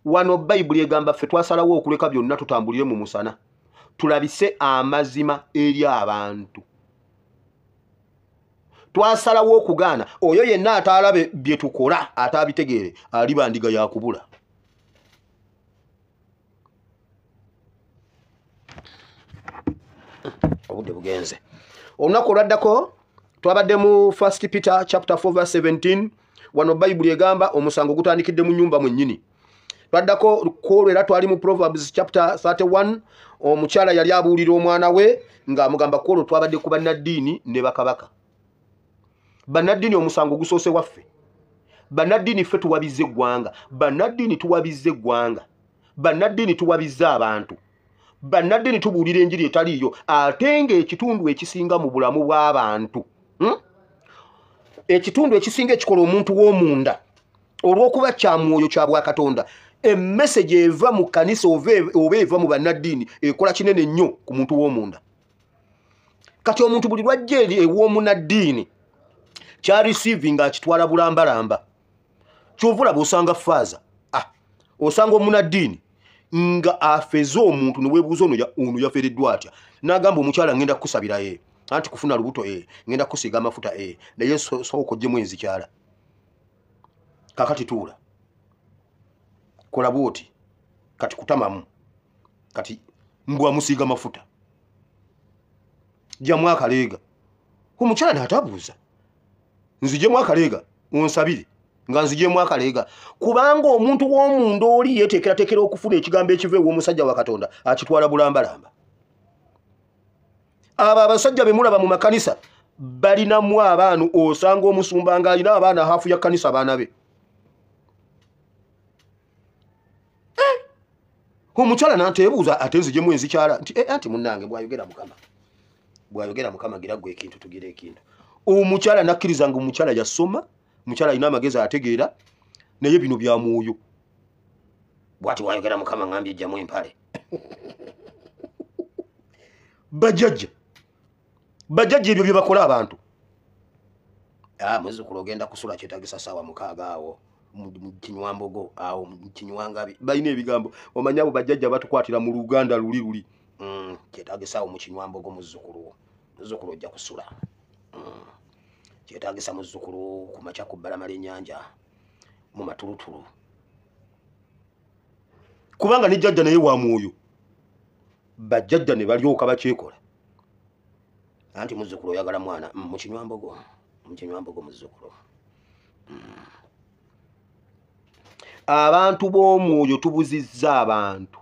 Wano Bayibuli egamba ffe twasalawo okuleka byonna tutambulire mu musana, tulabise amazima eri abantu. Twasalawo okugaana oyo yenna ataalabe bye tukola ataabitegeere aliba ndiga ya kubula. Obudde bugenze. Olunaku olwaddako twabadde mu 1 Peter chapter 4 verse 17. Wano Bayibuli egamba omusango gutandikidde mu nnyumba mwennyini. Twaddako kwolwo era twali mu Proverbs chapter 31. Omukyala yali abuulira omwana we ng'amugamba kwolwo twabadde ku bannaddiini ne bakabaka. Bannaddiini omusango gusoose waffe. Bannaddiini ffe tuwabizza eggwanga. Bannaddiini tuwabizza eggwanga. Bannaddiini tuwabizza abantu. Bannaddiini tubuulira enjiri etaliiyo, ate ng'ekitundu ekisinga mu bulamu bw'abantu, ekitundu ekisinga ekikola omuntu w'omunda olw'okuba kya mwoyo kya bwakatonda, emmesegi eva mu kkanisa oba eva mu bannaddiini ekola kinene nnyo ku muntu w'omunda. Kati omuntu buli lwajja eri ew'omunaddiini kyarisiivinga akitwala bulambalamba. Kyova olaba osanga faaza, osanga omunaddiini nga afeze omuntu ne weebuuza ono yafereddwa atya, n'agamba omukyala ngenda kukusabira anti kufuna lubuto ngenda kukusiiga amafuta naye sooka oggyemu enzikyala. Kakati tuula, kola bw'oti, kati kutamamu, kati mbwa musiiga mafuta, jjamu akaleega. Omukyala n'atabuuza, nzigyemu akaleega onsabire, nga nzigyemu akaleega. Kubanga omuntu w'omunda oli yeeteekerateekera okufuna ekigambo ekiva ew'omusajja wa Katonda akitwala bulambalamba. Abo abasajja be mulaba mu makanisa balinamu abaana, osanga omusumba ng'alina abaana haafu ya kkanisa abaana be. Omukyala n'anteebuuza ate nzigyemu enzikyala nti anti munnange bw'ayogera Mukama, bw'ayogera Mukama gira ggwe ekintu tugira ekintu. Omukyala n'akkiriza nga omukyala yasoma, omukyala alina amagezi ategeera, naye bino bya mwoyo. Bw'ati bw'ayogera Mukama ngambye ejjamu empale. Bajjajja, bajjajja ebyo bye bakola abantu. Muzzukulu ogenda kusula kyetaagisa ssaawa 6 awo mu kinywambogo awo mu kinywangabi. Balina ebigambo, omanyi abo bajjajja batukwatira mu Luganda luli luli. Kyetaagisa awo mu kinywambogo muzzukulu wo, muzzukulu ojja kusula. Kyetaagisa muzzukulu ku makya ku bbalama ly'ennyanja mu matulutulu. Kubanga ne jjajja naye wa mwoyo. Bajjajja ne balyoka bakyekola. Anti muzzukulu oyagala mwana mu kinywambogo, mu kinywambogo muzzukulu. Abantu b'omwoyo tubuzizza abantu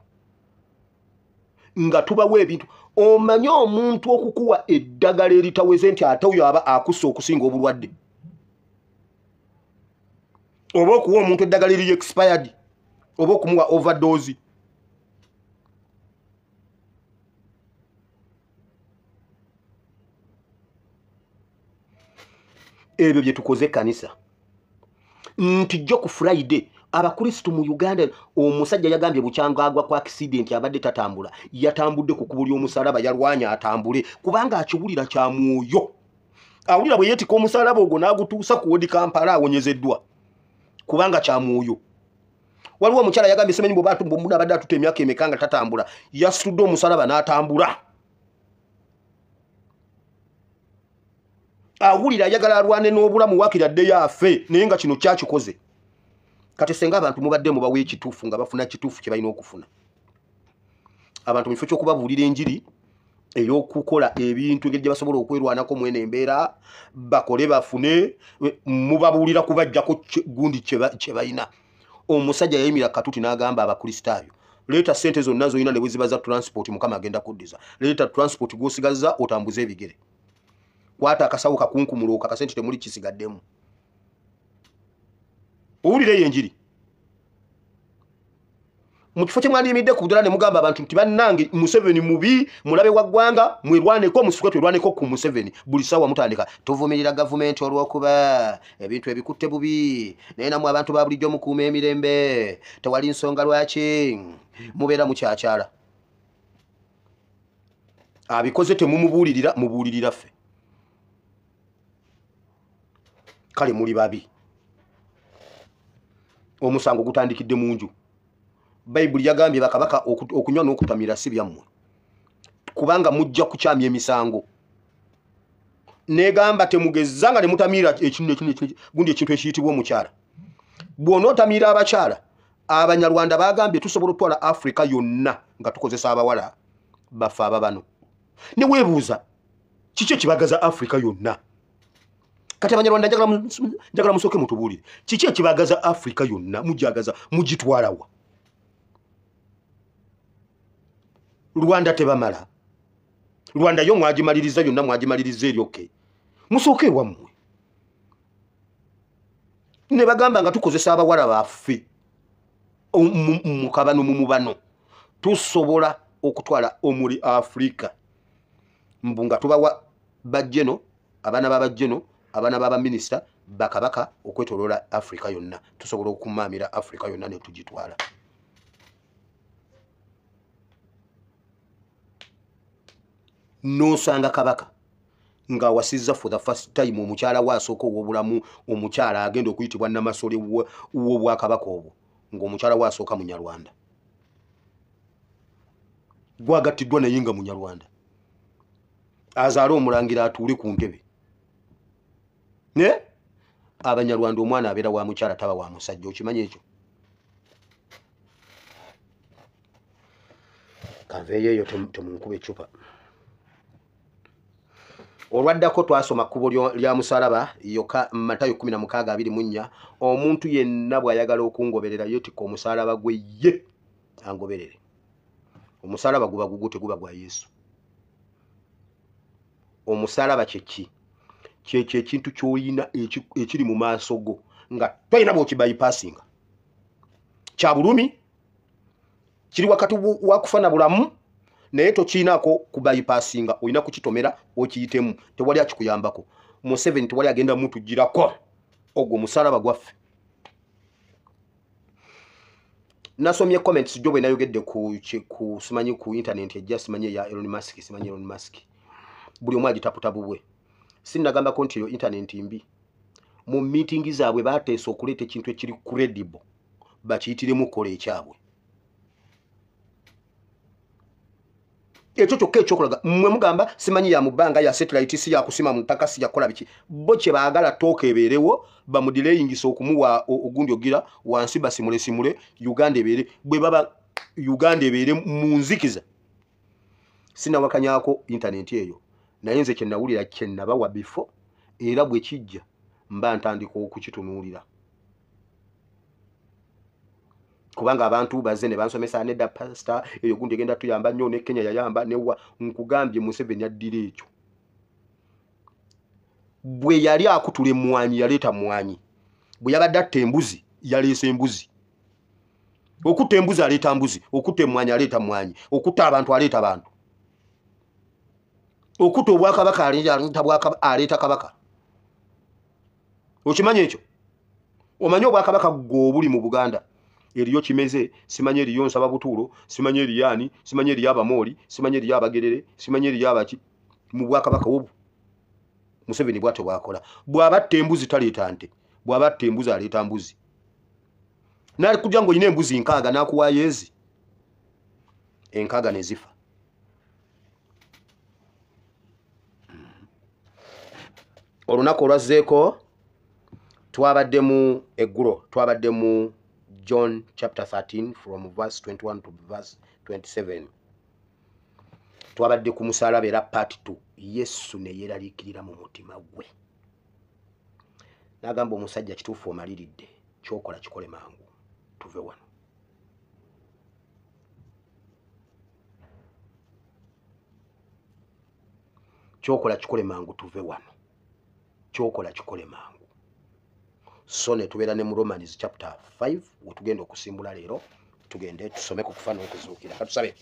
nga tubawa ebintu. Omanyi omuntu okukuwa eddagala eritaweze nti ate oyo aba akussa okusinga obulwadde, oba okuwa omuntu eddagala eriri expired, oba okumuwa overdose. Ebyo bye tukoze ekkanisa. Nti jjo ku Friday Abakristu mu Uganda, omusajja yagambye bukyanga agwa ku accident abadde tatambula, yatambudde ku kkubo ly'omusalaba, yalwanya atambule kubanga akiwulira kya mwoyo. Awulira bwe yeetika omusalaba ogwo n'agutuusa ku wodi Kampala awonyezeddwa kubanga kya mwoyo. Waliwo omukyala yagambye simanyi bwe abadde atutte emyaka emeka nga tatambula, yasitudde omusalaba n'atambula. Awulira ayagala alwane n'obulamu waakiri addeyo afe, naye nga kino kyakikoze. Kati senga abantu mubadde mubawa ekituufu nga bafuna kituufu kye balina okufuna. Abantu mu kifo ky'okubabuulira enjiri ey'okukola ebintu engeri gye basobola okwerwanako mwene embeera bakole bafune, mubabuulira kubajjako gundi kye balina. Omusajja yayimira katuti n'agamba Abakristaayo, leeta ssente zonna z'olina ne bwe ziba za transport Mukama agenda kuddiza. Leeta transport gw'osigazza otambuze ebigere. Kwata akasawo kakunkumula okakase nti temuli kisigaddemu. Owulira eyo enjiri. Mu kifo kye mwandiyimiridde ku ddala ne mugamba abantu nti bannange Museveni mubi, mulabe wa ggwanga, mwerwaneko, musituke twerwaneko ku Museveni. Buli ssaawa mutandika tuvumirira gavumenti olw'okuba ebintu ebikutte bubi, naye nammwe abantu ba bulijjo mukuuma emirembe, tewali nsonga lwaki mubeera mukyakyala. Abikoze temumubuulirira, mubuulirira ffe. Kale muli babi. Omusango gutandikidde mu nju. Bayibuli yagambye bakabaka okunywa n'okutamira si byammwe, kubanga mujja kukyamya emisango. Negamba temugezanga ne mutamira ekintu gundi ekintu ekiyitibwa omukyala. Bw'onootamira abakyala, Abanyarwanda bagambye tusobola okutwala Afrika yonna nga tukozesa abawala baffe ababano. Ne weebuuza kiki ekibagaza Afrika yonna? Kati Abanyarwanda njagala musooke mutubuulire kiki ekibagaza Afrika yonna, mujagaza mugitwalawa? Rwanda tebamala. Rwanda yo mwagimaliriza yonna, mwagimaliriza eryoke. Musooke ewammwe. Ne bagamba nga tukozesa abawala baffe mu kabano mu mubano, tusobola okutwala omuli Afrika mbu nga tubawa bajjeno, abaana b'abajjeno, abaana b'abaminisita, bakabaka okwetoloola Afrika yonna. Tusobola okumaamira Afrika yonna ne tugitwala. N'osanga kabaka ng'awasizza for the first time omukyala we asooka ow'obulamu, omukyala agenda okuyitibwa Namasole w'obwakabaka obwo, ng'omukyala we asooka Munyarwanda, gwagattiddwa naye nga Munyarwanda, azaale omulangira atuule ku ntebe. Ne Abanyarwanda omwana abeera wa mukyala, taba wa musajja. Okimanyi ekyo? Kanveeyo eyo, temunkuba eccupa. Olwaddako twasoma kkubo lya musalaba, yoka Matayo 16:24. Omuntu yenna bw'ayagala okungoberera yeetikka omusaalaba gwe ye angoberere. Omusaalaba guba gugwo, teguba gwa Yesu. Omusaalaba kye ki? Kyekyo ekintu ky'olina ekiri mu maaso go nga tolina bw'okibayipasinga. Kya bulumi, kiri wakati wa kufa na bulamu, naye tokiinaako kubayipasinga, olina kukitomera okiyitemu, tewali akikuyambako. Museveni tewali agenda mutugirako, ogwo omusaalaba gwaffe. Nasomye comments jo bwe nayogedde ku simanyi ku internet ejja, simanyi ya Elon Musk, simanyi Elon Musk, buli omu agitaputa bubwe. Sinnagambako nti eyo internet mbi. Mu meeting zaabwe bateesa okuleeta ekintu ekiri credible bakiyitiremu okukola ekyabwe. Ekyo kyokka ekyokulaga mmwe mugamba simanyi ya mu bbanga, ya satellite, si yakusima mu ttaka, si yakukola biki. Bo kye baagala tooka ebeerewo, bamudireyingisa okumuwa ogundi ogira wansi, basimulesimule Uganda ebeere bwe baba, Uganda ebeere mu nzikiza. Sinawakanyako internet eyo, naye nze kye nawulira kye nabawa before, era bwe kijja mba ntandika okukitunuulira, kubanga abantu bazze ne bansomesa nedda pastor eyo gundi egenda tuyamba nnyo, ne Kenya yayamba newa. Nkugambye Museveni addira ekyo. Bwe yali akutula emmwanyi yaleeta mmwanyi, bwe yabadde atta embuzi yaleesa embuzi. Okutta embuzi aleeta mbuzi, okutta emmwanyi aleeta mmwanyi, okutta abantu aleeta bantu, okutta obwakabaka aleeta kabaka. Okimanyi ekyo? Omanyi obwakabaka gwe obuli mu Buganda? Eriyo Kimeze, simanyi eriyo Nsaba Butuulo, simanyi eriyo ani, simanyi eriyo Abamooli, simanyi eriyo Abagerere, simanyi eriyo abaki. Mu bwakabaka obwo Museveni bw'atyo bw'akola. Bw'abatta embuzi taleeta nte, bw'abatta embuzi aleeta mbuzi. N'akujja ng'olina embuzi 6 n'akuwaayo ezi 6 ne zifa. Olunaku olwazzeeko twabadde mu eggulo, twabadde mu John chapter 13 from verse 21 to verse 27. Twabadde ku musaalaba era part 2. Yesu ne yeeraliikirira mu mutima gwe, n'agamba omusajja, kituufu omaliridde, ky'okola kikole mangu tuve wano. Ky'okola kikole mangu tuve wano, ky'okola kikole mangu. So ne tubeera ne mu Romans chapter 5 we tugenda okusimbula leero, tugende tusome ku kufa n'okuzuukira. Katusabe.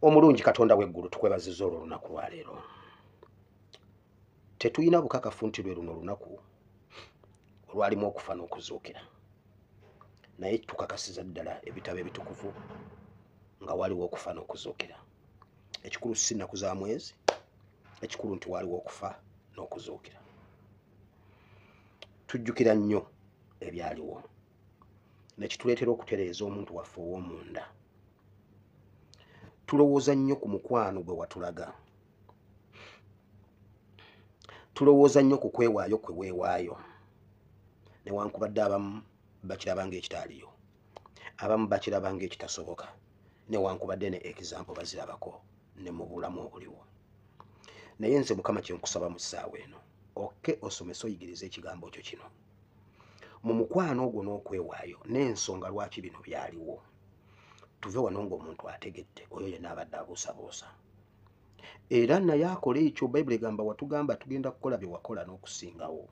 Omulungi Katonda w'eggulu, tukwebazizza olwo olunaku lwa leero. Tetulina bukakafu nti lwe luno olunaku olwalimu okufa n'okuzuukira, naye tukakasiza ddala ebitabo ebitukuvu nga waliwo okufa n'okuzuukira. Ekikulu si nnaku za mwezi, ekikulu nti waliwo okufa n'okuzuukira. Tujjukira nnyo ebyaliwo ne kituleetera okutereeza omuntu waffe ow'omunda. Tulowooza nnyo ku mukwano gwe watulaga, tulowooza nnyo ku kwewaayo kwe weewaayo, newankubadde abamu bakiraba ng'ekitaaliyo, abamu bakiraba ng'ekitasoboka, newankubadde ne example bazirabako ne mu bulamu obuliwo. Naye nze Mukama kye nkusaba mu ssaawa eno, okke osomese oyigirize ekigambo kyo kino mu mukwano ogwo n'okwewaayo n'ensonga lwaki bino byaliwo. Tuve wano ng'omuntu ategedde, oyo yenna abadde abuusabuusa era naye akola ekyo. Bayibuli egamba, watugamba tugenda kukola bye wakola n'okusingawo.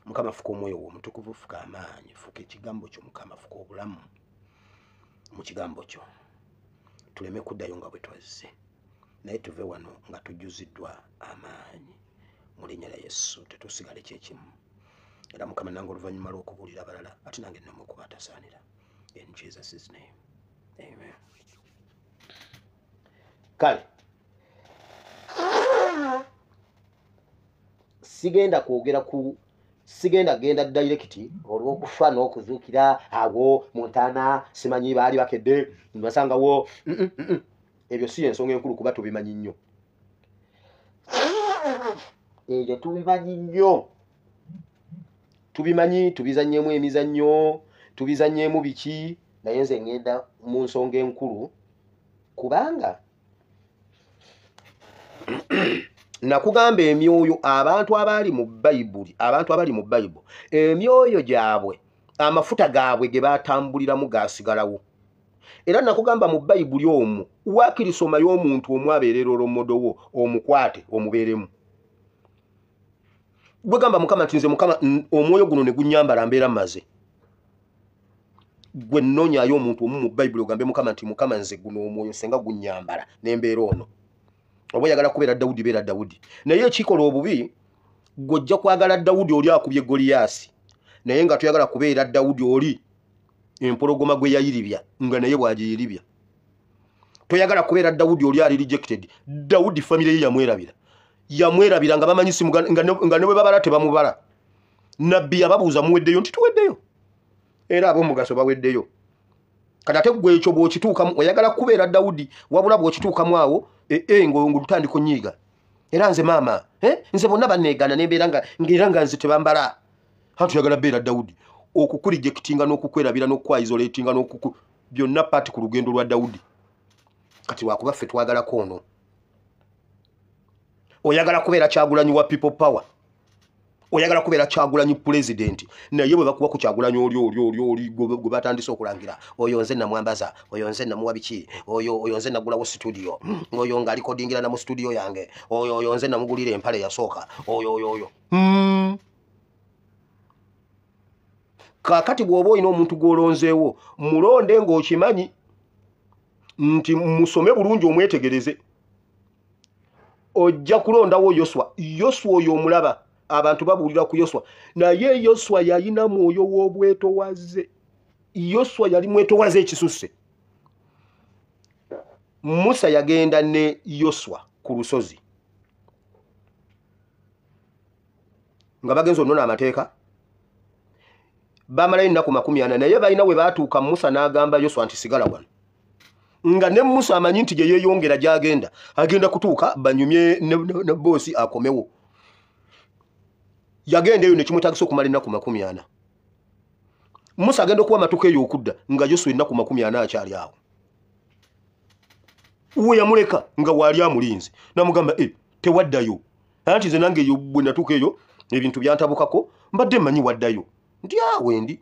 Mukama fuka omwoyo wo omutukuvu, fuka amaanyi, fuka ekigambo kyo Mukama, fuka obulamu mu kigambo kyo, tuleme kuddayo nga bwe twazze, naye tuve wano nga tujjuziddwa amaanyi mu linnya lya Yesu, tetusigale kyekimu. Era Mukama nange oluvannyuma lw'okubuulira abalala, ate nange nneme okuba atasaanira. In Jesus' name, amen. Kale sigenda kwogera ku, sigenda genda direct olw'okufa n'okuzuukira awo mu ntaana, simanyi baali bakedde basangawo. Ebyo si ensonga enkulu kuba tubimanyi nnyo, ebyo tubimanyi nnyo, tubimanyi, tubizannyemu emizannyo, tubizannyemu biki, naye nze ngenda mu nsonga enkulu kubanga nakugamba emyoyo, abantu abali mu Bayibuli, abantu abali mu Bayibuli, emyoyo gyabwe, amafuta gaabwe ge batambuliramu gaasigalawo. Era nakugamba mu Bayibuli omwo waakirisomayo omuntu omu abeerera olwomodowo, omukwate omubeeremu. Gwe gamba Mukama nti nze Mukama omwoyo guno ne gunnyambala mbeera mmaze. Gwe nnoonyaayo omuntu omu mu Bayibuli ogambe Mukama nti Mukama nze guno omwoyo senga gunnyambala n'embeera ono. Oba oyagala kubeera Dawudi, beera Dawudi. Naye ekikola obubi, gwe ojja kwagala Dawudi oli akubye Goliyaasi, naye nga toyagala kubeera Dawudi oli empologoma gwe yayiribya nga naye bw'agiyiribya. Toyagala kubeera Dawudi oli ali rejected. Dawudi famire ye yamwerabira, yamwerabira nga bamanyi si nga ne bwe babala tebamubala. Nabbi yababuuza muweddeyo, nti tuweddeyo, era ab'omugaso baweddeyo. Kati ate gwe ekyo bw'okituukamu oyagala kubeera Dawudi, wabula bw'okituukamu awo ng'olutandika onyiiga. Era nze maama, nze bonna banneegaana nembeera nga era nga nze tebambala. Anti oyagala beera Dawudi, okukurejectinga n'okukwerabira n'okukwaisoletinga n'okuku byonna paati ku lugendo lwa Dawudi. Kati lwakuba ffe twagalako ono. Oyagala kubeera Kyagulanyi wa People Power, oyagala kubeera Kyagulanyi pulezidenti, naye bwe bakuwa ku Kyagulanyi oli oli oli oli gwe batandise okulangira, oyo nze namwambaza, oyo nze namuwa biki, oyo nze nagulawo studio, oyo ng'alikodingira na mu studio yange, oyo nze namugulira empale yasooka, oyo oyo oyo. Kaakati bw'oba olina omuntu gw'olonzeewo, mulonde ng'okimanyi nti musome bulungi omwetegereze. Ojja kulondawo Yoswa. Yoswa oyo omulaba, abantu babuulira ku Yoswa, naye Yoswa yalina mwoyo w'obwetowaze. Yoswa yali mwetowaze ekisusse. Musa yagenda ne Yoswa ku lusozi nga bagenze onona amateeka, bamalayo ennaku 40, naye balina we baatuuka Musa n'agamba Yoswa nti sigala wano, nga ne Musa amanyi nti gye yeeyongera gy'agenda agenda kutuuka banyumye ne boosi akomewo. Yagenda eyo ne kimwetaagisa okumala ennaku 40. Musa agenda okuwa amatuka eyo okudda nga Yoswa ennaku 40 akyali awo. We yamuleka nga waali amulinze, n'amugamba tewaddayo. Anti nze nange eyo bwe natuuka eyo ebintu byantabukako, mbadde mmanyi waddayo. Nti awe ndi.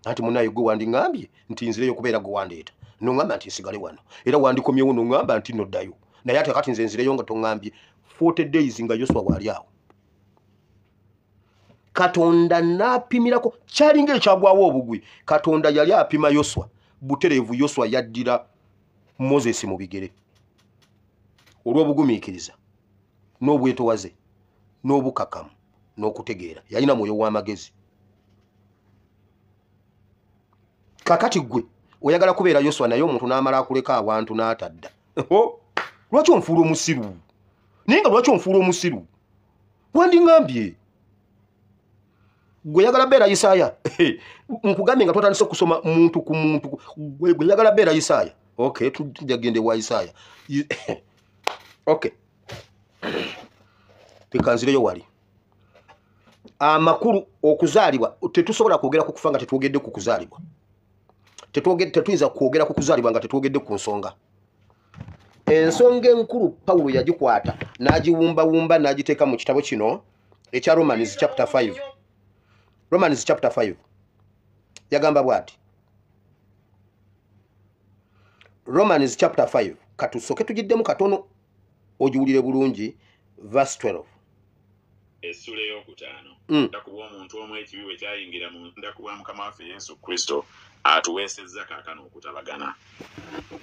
Anti munnaye gwe wandiŋŋambye nti nzireyo kubeera gwe wandeeta, n'oŋŋamba nti nsigale wano, era wandikomyewo n'oŋŋamba nti noddayo, naye ate kati nze nzireyo nga toŋŋambye. 40 days nga Yoswa waali awo. Katonda n'apimirako, kyalinga ekyagwawo obugwi. Katonda yali apima Yoswa butereevu. Yoswa yaddira Moses mu bigere olw'obugumiikiriza n'obwetowaze n'obukakamu n'okutegeera. Yalina mwoyo w'amagezi. Kakati gwe oyagala kubeera Yoswa, naye omuntu n'amala akuleka awantu n'atadda. Lwaki onfuula omusiru? Naye nga lwaki onfuula omusiru? Wandiŋŋambye gwe yagala beera Isaaya. Nkugambye nga twatandise okusoma muntu ku muntu. Gwe yagala beera Isaaya. Okay, tujja genda ewa Isaaya. Okay, tekanzireyo wali. Amakulu okuzaalibwa, tetusobola kwogera ku kufa nga tetwogedde ku kuzaalibwa. Tetuyinza kwogera ku kuzaalibwa nga tetwogedde ku nsonga. Ensonga enkulu Pawulo yagikwata n'agiwumbawumba n'agiteeka mu kitabo kino ekya Romans chapter 5. Romans chapter 5 yagamba bw'ati. Romans chapter 5, katusooke tugiddemu katono ogiwulire bulungi. Verse 12. Essula ey'okutaano. Ndakuba omuntu omu ekibi bwe kyayingira mu ndakuba Mukama waffe Yesu Kristo atuweesezza kaakano okutabagana.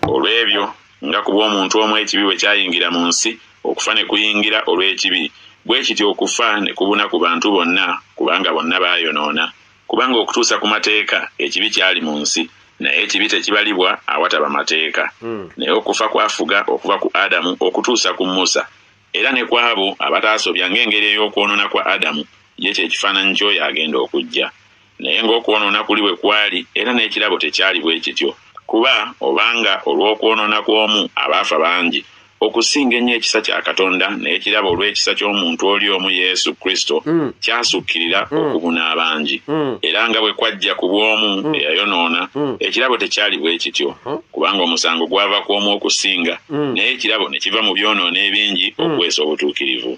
Olw'ebyo nga kuba omuntu omu ekibi bwe kyayingira mu nsi, okufa ne kuyingira olw'ekibi, bwe kityo okufa ne kubuna ku bantu bonna, kubanga bonna baayonoona. Kubanga okutuusa ku mateeka ekibi kyali mu nsi, naye ekibi tekibalibwa awataba mateeka. Naye okufa kwafuga okuva ku Adamu okutuusa ku Musa, era ne ku abo abataasobya ng'engeri ey'okwonoona kwa Adamu, ye kye kifaananyi ky'oyo agenda okujja. Naye ng'okwonoona kuli bwe kwali, era n'ekirabo tekyali bwe kityo. Kuba obanga olw'okwonoona kw'omu abaafa bangi, okusinga ennyo ekisa kya Katonda n'ekirabo olw'ekisa ky'omuntu oli omu Yesu Kristo kyasukkirira okubuna abangi. Era nga bwe kwajja ku bw'omu eyayonoona, ekirabo tekyali bwe kityo, kubanga omusango gwava ku omu okusinga, naye ekirabo ne kiva mu byonoono ebingi okuweesa obutuukirivu.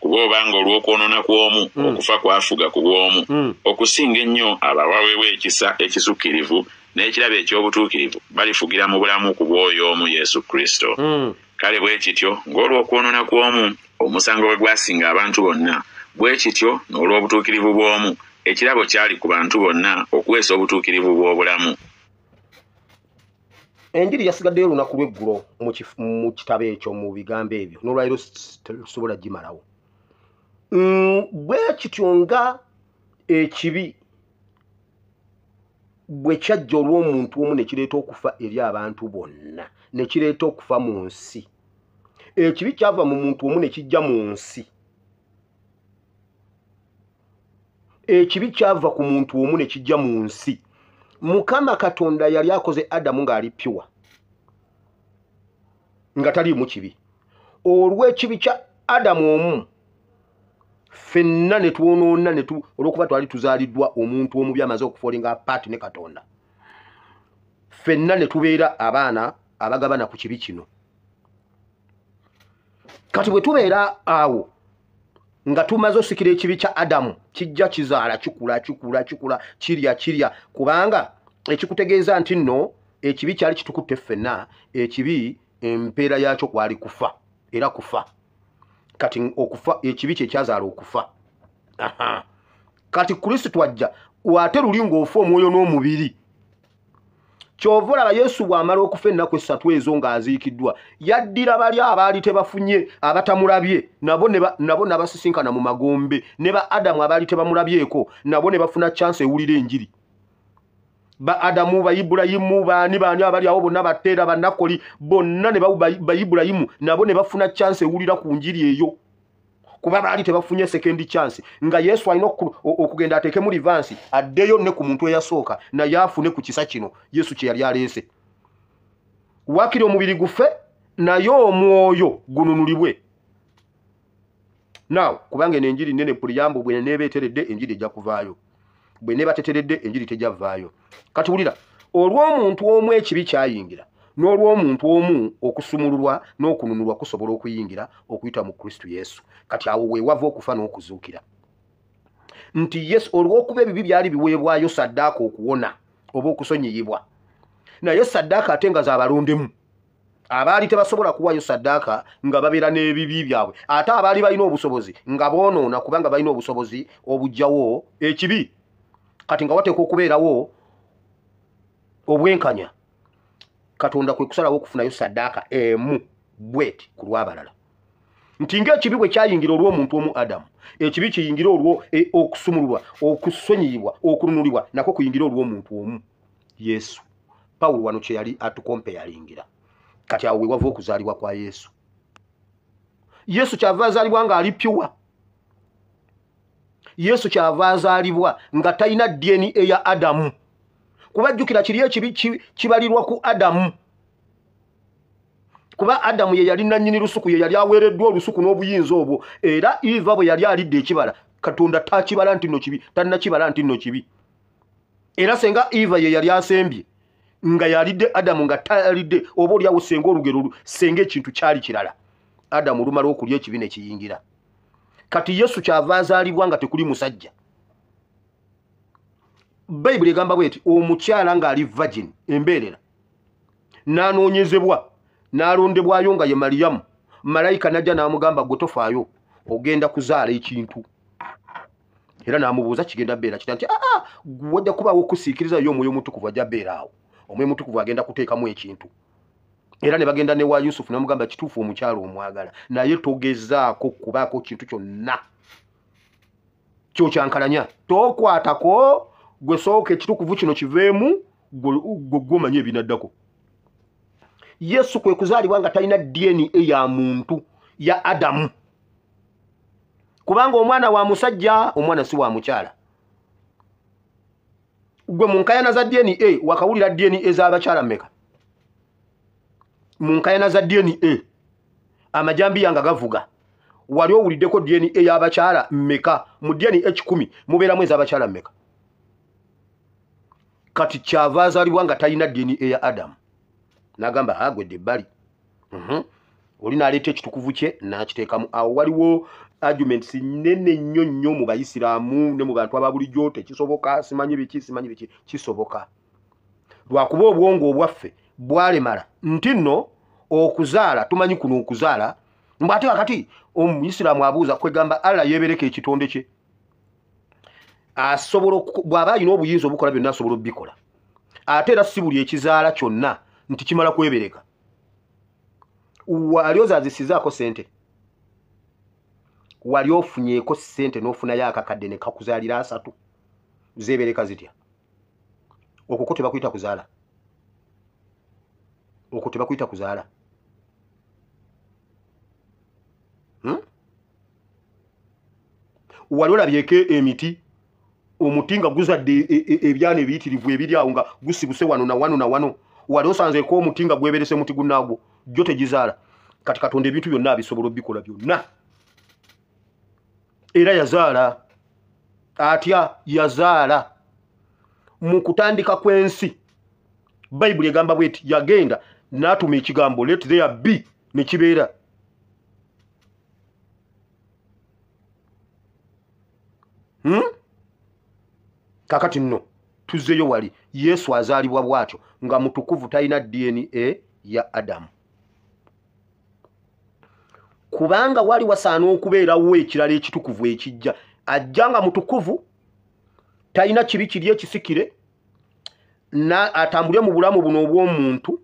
Kuba obanga olw'okwonoona kw'omu okufa kwafuga ku bw'omu, okusinga ennyo abawaweebwa ekisa ekisukkirivu n'ekirabo eky'obutuukirivu balifugira mu bulamu ku bw'oyo omu Yesu Kristo. Kale bwe kityo ng'olw'okwonoona kw'omu omusango bwe gwasinga abantu bonna, bwe kityo n'olw'obutuukirivu bw'omu ekirabo kyali ku bantu bonna okuweesa obutuukirivu bw'obulamu. Enjiri yasigaddeyo olunaku lw'eggulo mu kitabo ekyo, mu bigambo ebyo, n'olwaliro tusobola gimalawo. Bwe kityo nga ekibi bwe kyajja olw'omuntu omu ne kireeta okufa eri abantu bonna, ne kireeta okufa mu nsi. Ekibi kyava mu muntu omu ne kijja mu nsi. Ekibi kyava ku muntu omu ne kijja mu nsi. Mukama Katonda yali akoze Adamu ng'ali pure, nga taliimu kibi. Olw'ekibi kya Adamu omu ffenna ne twonoona, olw'okuba twali tuzaaliddwa omuntu omubi amaze okufolinga apart ne Katonda, ffenna ne tubeera abaana abagabana ku kibi kino. Kati bwe tubeera awo nga tumaze osikira ekibi kya Adamu, kijja kizaala, kikula kikula kikula, kirya kirya, kubanga ekikutegeeza nti nno ekibi kyali kitukutte ffenna. Ekibi empeera yakyo kwali kufa, era kufa. Kati okufa, ekibi kye kyazaala okufa. Kati Kristo twajja ate luli ng'ofa omwoyo n'omubiri. Kyova olaba Yesu bw'amala okufa ennaku 3 ezo ng'aziikiddwa, yaddira bali abaali tebafunye, abatamulabye, nabo n'abasisinkana mu magombe, ne ba Adamu abaali tebamulabyeko nabo ne bafuna chance ewulira enjiri. Ba Adamu, ba Ibulayimu, baani baani abali awo bonna, Bateera, Bannakoli bonna ne ba Ibulayimu nabo ne bafuna chance ewulira ku njiri eyo, kuba baali tebafunye second chance. Nga Yesu alina okugenda ateekemu reverse, addeyo ne ku muntu eyasooka naye afune ku kisa kino Yesu kye yali aleese. Waakiri omubiri gufe, naye omwoyo gununulibwe. Now kubanga eno enjiri nnene, puliyambo bwe neebeeteredde enjiri ejja kuvaayo, bwe neebateteredde enjiri tejja vaayo. Kati wulira, olw'omuntu omu ekibi kyayingira, n'olw'omuntu omu okusumululwa n'okununulwa kusobola okuyingira okuyita mu Kristo Yesu. Kati awo we wava okufa n'okuzuukira. Nti Yesu olw'okuba ebibi byali biweebwayo saddaaka okuwona oba okusonyiyibwa, naye saddaaka ate nga z'abalondemu, abaali tebasobola kuwaayo saddaaka nga babeera n'ebibi byabwe, ate abaali balina obusobozi nga boonoona, kubanga balina obusobozi obuggyawo ekibi. Kati nga wateekwa okubeerawo obwenkanya, Katonda kwe kusalawo okufunayo saddaaka emu bweti ku lw'abalala. Nti ng'ekibi bwe kyayingira olw'omuntu omu Adamu, ekibi kiyingira olwo okusumululwa, okusonyiyibwa, okununulibwa nako kuyingira olw'omuntu omu Yesu. Pawulo wano kye yali atukompeyalingira. Kati awo we wava okuzaalibwa kwa Yesu. Yesu kyava azaalibwa ng'ali pure. Yesu kyava azaalibwa nga talina DNA ya Adamu. Kuba jjukira kiri ekibi kibalirwa ku Adamu. Kuba Adamu ye yali nannyini lusuku, ye yali aweereddwa olusuku n'obuyinza obwo. Era Eva bwe yali alidde ekibala, Katonda takibala nti nno kibi, tannakibala nti nno kibi. Era senga Eva ye yali asembye nga yalidde Adamu nga talidde, oba oliawo senga olugero senga ekintu kyali kirala. Adamu lumala okulya ekibi ne kiyingira. Kati Yesu kyava azaalibwa nga tekuli musajja. Bayibuli egamba bw'eti, omukyala ng'ali virgin embeerera n'anoonyezebwa n'alondebwayo nga ye Mariyamu, malayika n'ajja n'amugamba gwe tofaayo, ogenda kuzaala ekintu. Era n'amubuuza kigenda beera kitya, nti aa wajja kubaawo okusiikiriza yo Omwoyo Omutukuvu ajja beera awo, Omwoyo Omutukuvu agenda kuteekamu ekintu. Era ne bagenda ne wa Yusufu n'amugamba kituufu omukyalo omwagala, naye togezaako kubaako kintu kyonna kyokyankalanya, tokwatako, gwe sooka ekitukuvu kino kiveemu, gwe gw'omanyi ebinaddako. Yesu kwe kuzaalibwa nga talina DNA ya muntu ya Adamu, kubanga omwana wa musajja, omwana si wa mukyala. Gwe mu nkayana za DNA wakawulira DNA z'abakyala mmeka? Mu nkayana za DNA amajambiya nga gavuga, wali owuliddeko DNA y'abakyala mmeka? Mu DNA 10 mubeeramu ez'abakyala mmeka? Kati kyava azaalibwa nga talina DNA ya Adamu, n'agamba agwedde ebbali. Oli n'aleeta ekitukuvu kye n'akiteekamu. Awo waliwo arguments nnene nnyo nnyo mu Bayisiraamu ne mu bantu aba bulijjo, tekisoboka, simanyi biki, simanyi biki. Kisoboka, lwakuba obwongo obwaffe bwalemala nti nno okuzaala tumanyi kuno okuzaala. Mbw'ate kakati Omuyisiraamu abuuza, kwegamba Allah yeebereka ekitonde kye, asobola bw'aba alina obuyinza obukola byonna asobola obbikola. Ate era si buli ekizaala kyonna nti kimala kwebereka. Wali ozaazisizaako ssente, wali ofunyeeko ssente n'ofunayo akakadde ne kakuzaalira 3, zeebereka zitya? Okwo ko tebakuyita kuzaala, okwo tebakuyita kuzaala. Wali olabyeko emiti, omuti nga guzadde ebyana ebiyitirivu ebiri awo nga gusibuse wano na wano na wano? Wali osanzeeko omuti nga gweberese muti gunnaagwo? Gyo tegizaala. Kati Katonda ebintu byonna abisobola obbikola byonna. Era yazaala atya? Yazaala mu kutandika kw'ensi. Bayibuli egamba bweti, yagenda n'atuma ekigambo let there be, ne kibeera. Kakati nno tuzzeeyo wali Yesu azaalibwa bw'atyo nga mutukuvu, talina DNA ya Adamu, kubanga wali wasaana okubeerawo ekirala ekitukuvu ekijja. Ajja nga mutukuvu, talina kibi kiri ekisikire, na atambule mu bulamu buno obw'omuntu,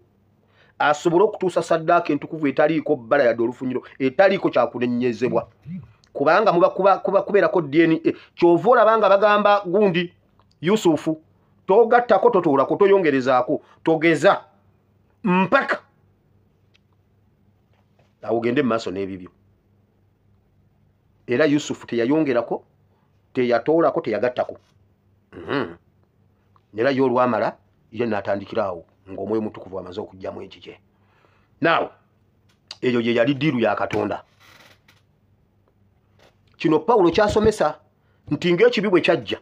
asobole okutuusa saddaaka entukuvu etaliiko bbala yadde olufunyiro, etaliiko kyakunenyezebwa, kubanga muba kubeerako DNA. Kyova olaba nga bagamba gundi Yusufu, togattako, totoolako, toyongerezaako, togeza mpaka awo ogende mu maaso n'ebibyo. Era Yusufu teyayongerako, teyatoolako, teyagattako. Era ye olwamala ye n'atandikira awo ng'Omwoyo Mutukuvu amaze okuggyamu ekikye. Naawe eyo ye yali ddiiru ya Katonda. Kino Pawulo kyasomesa nti ng'ekibi bwe kyajja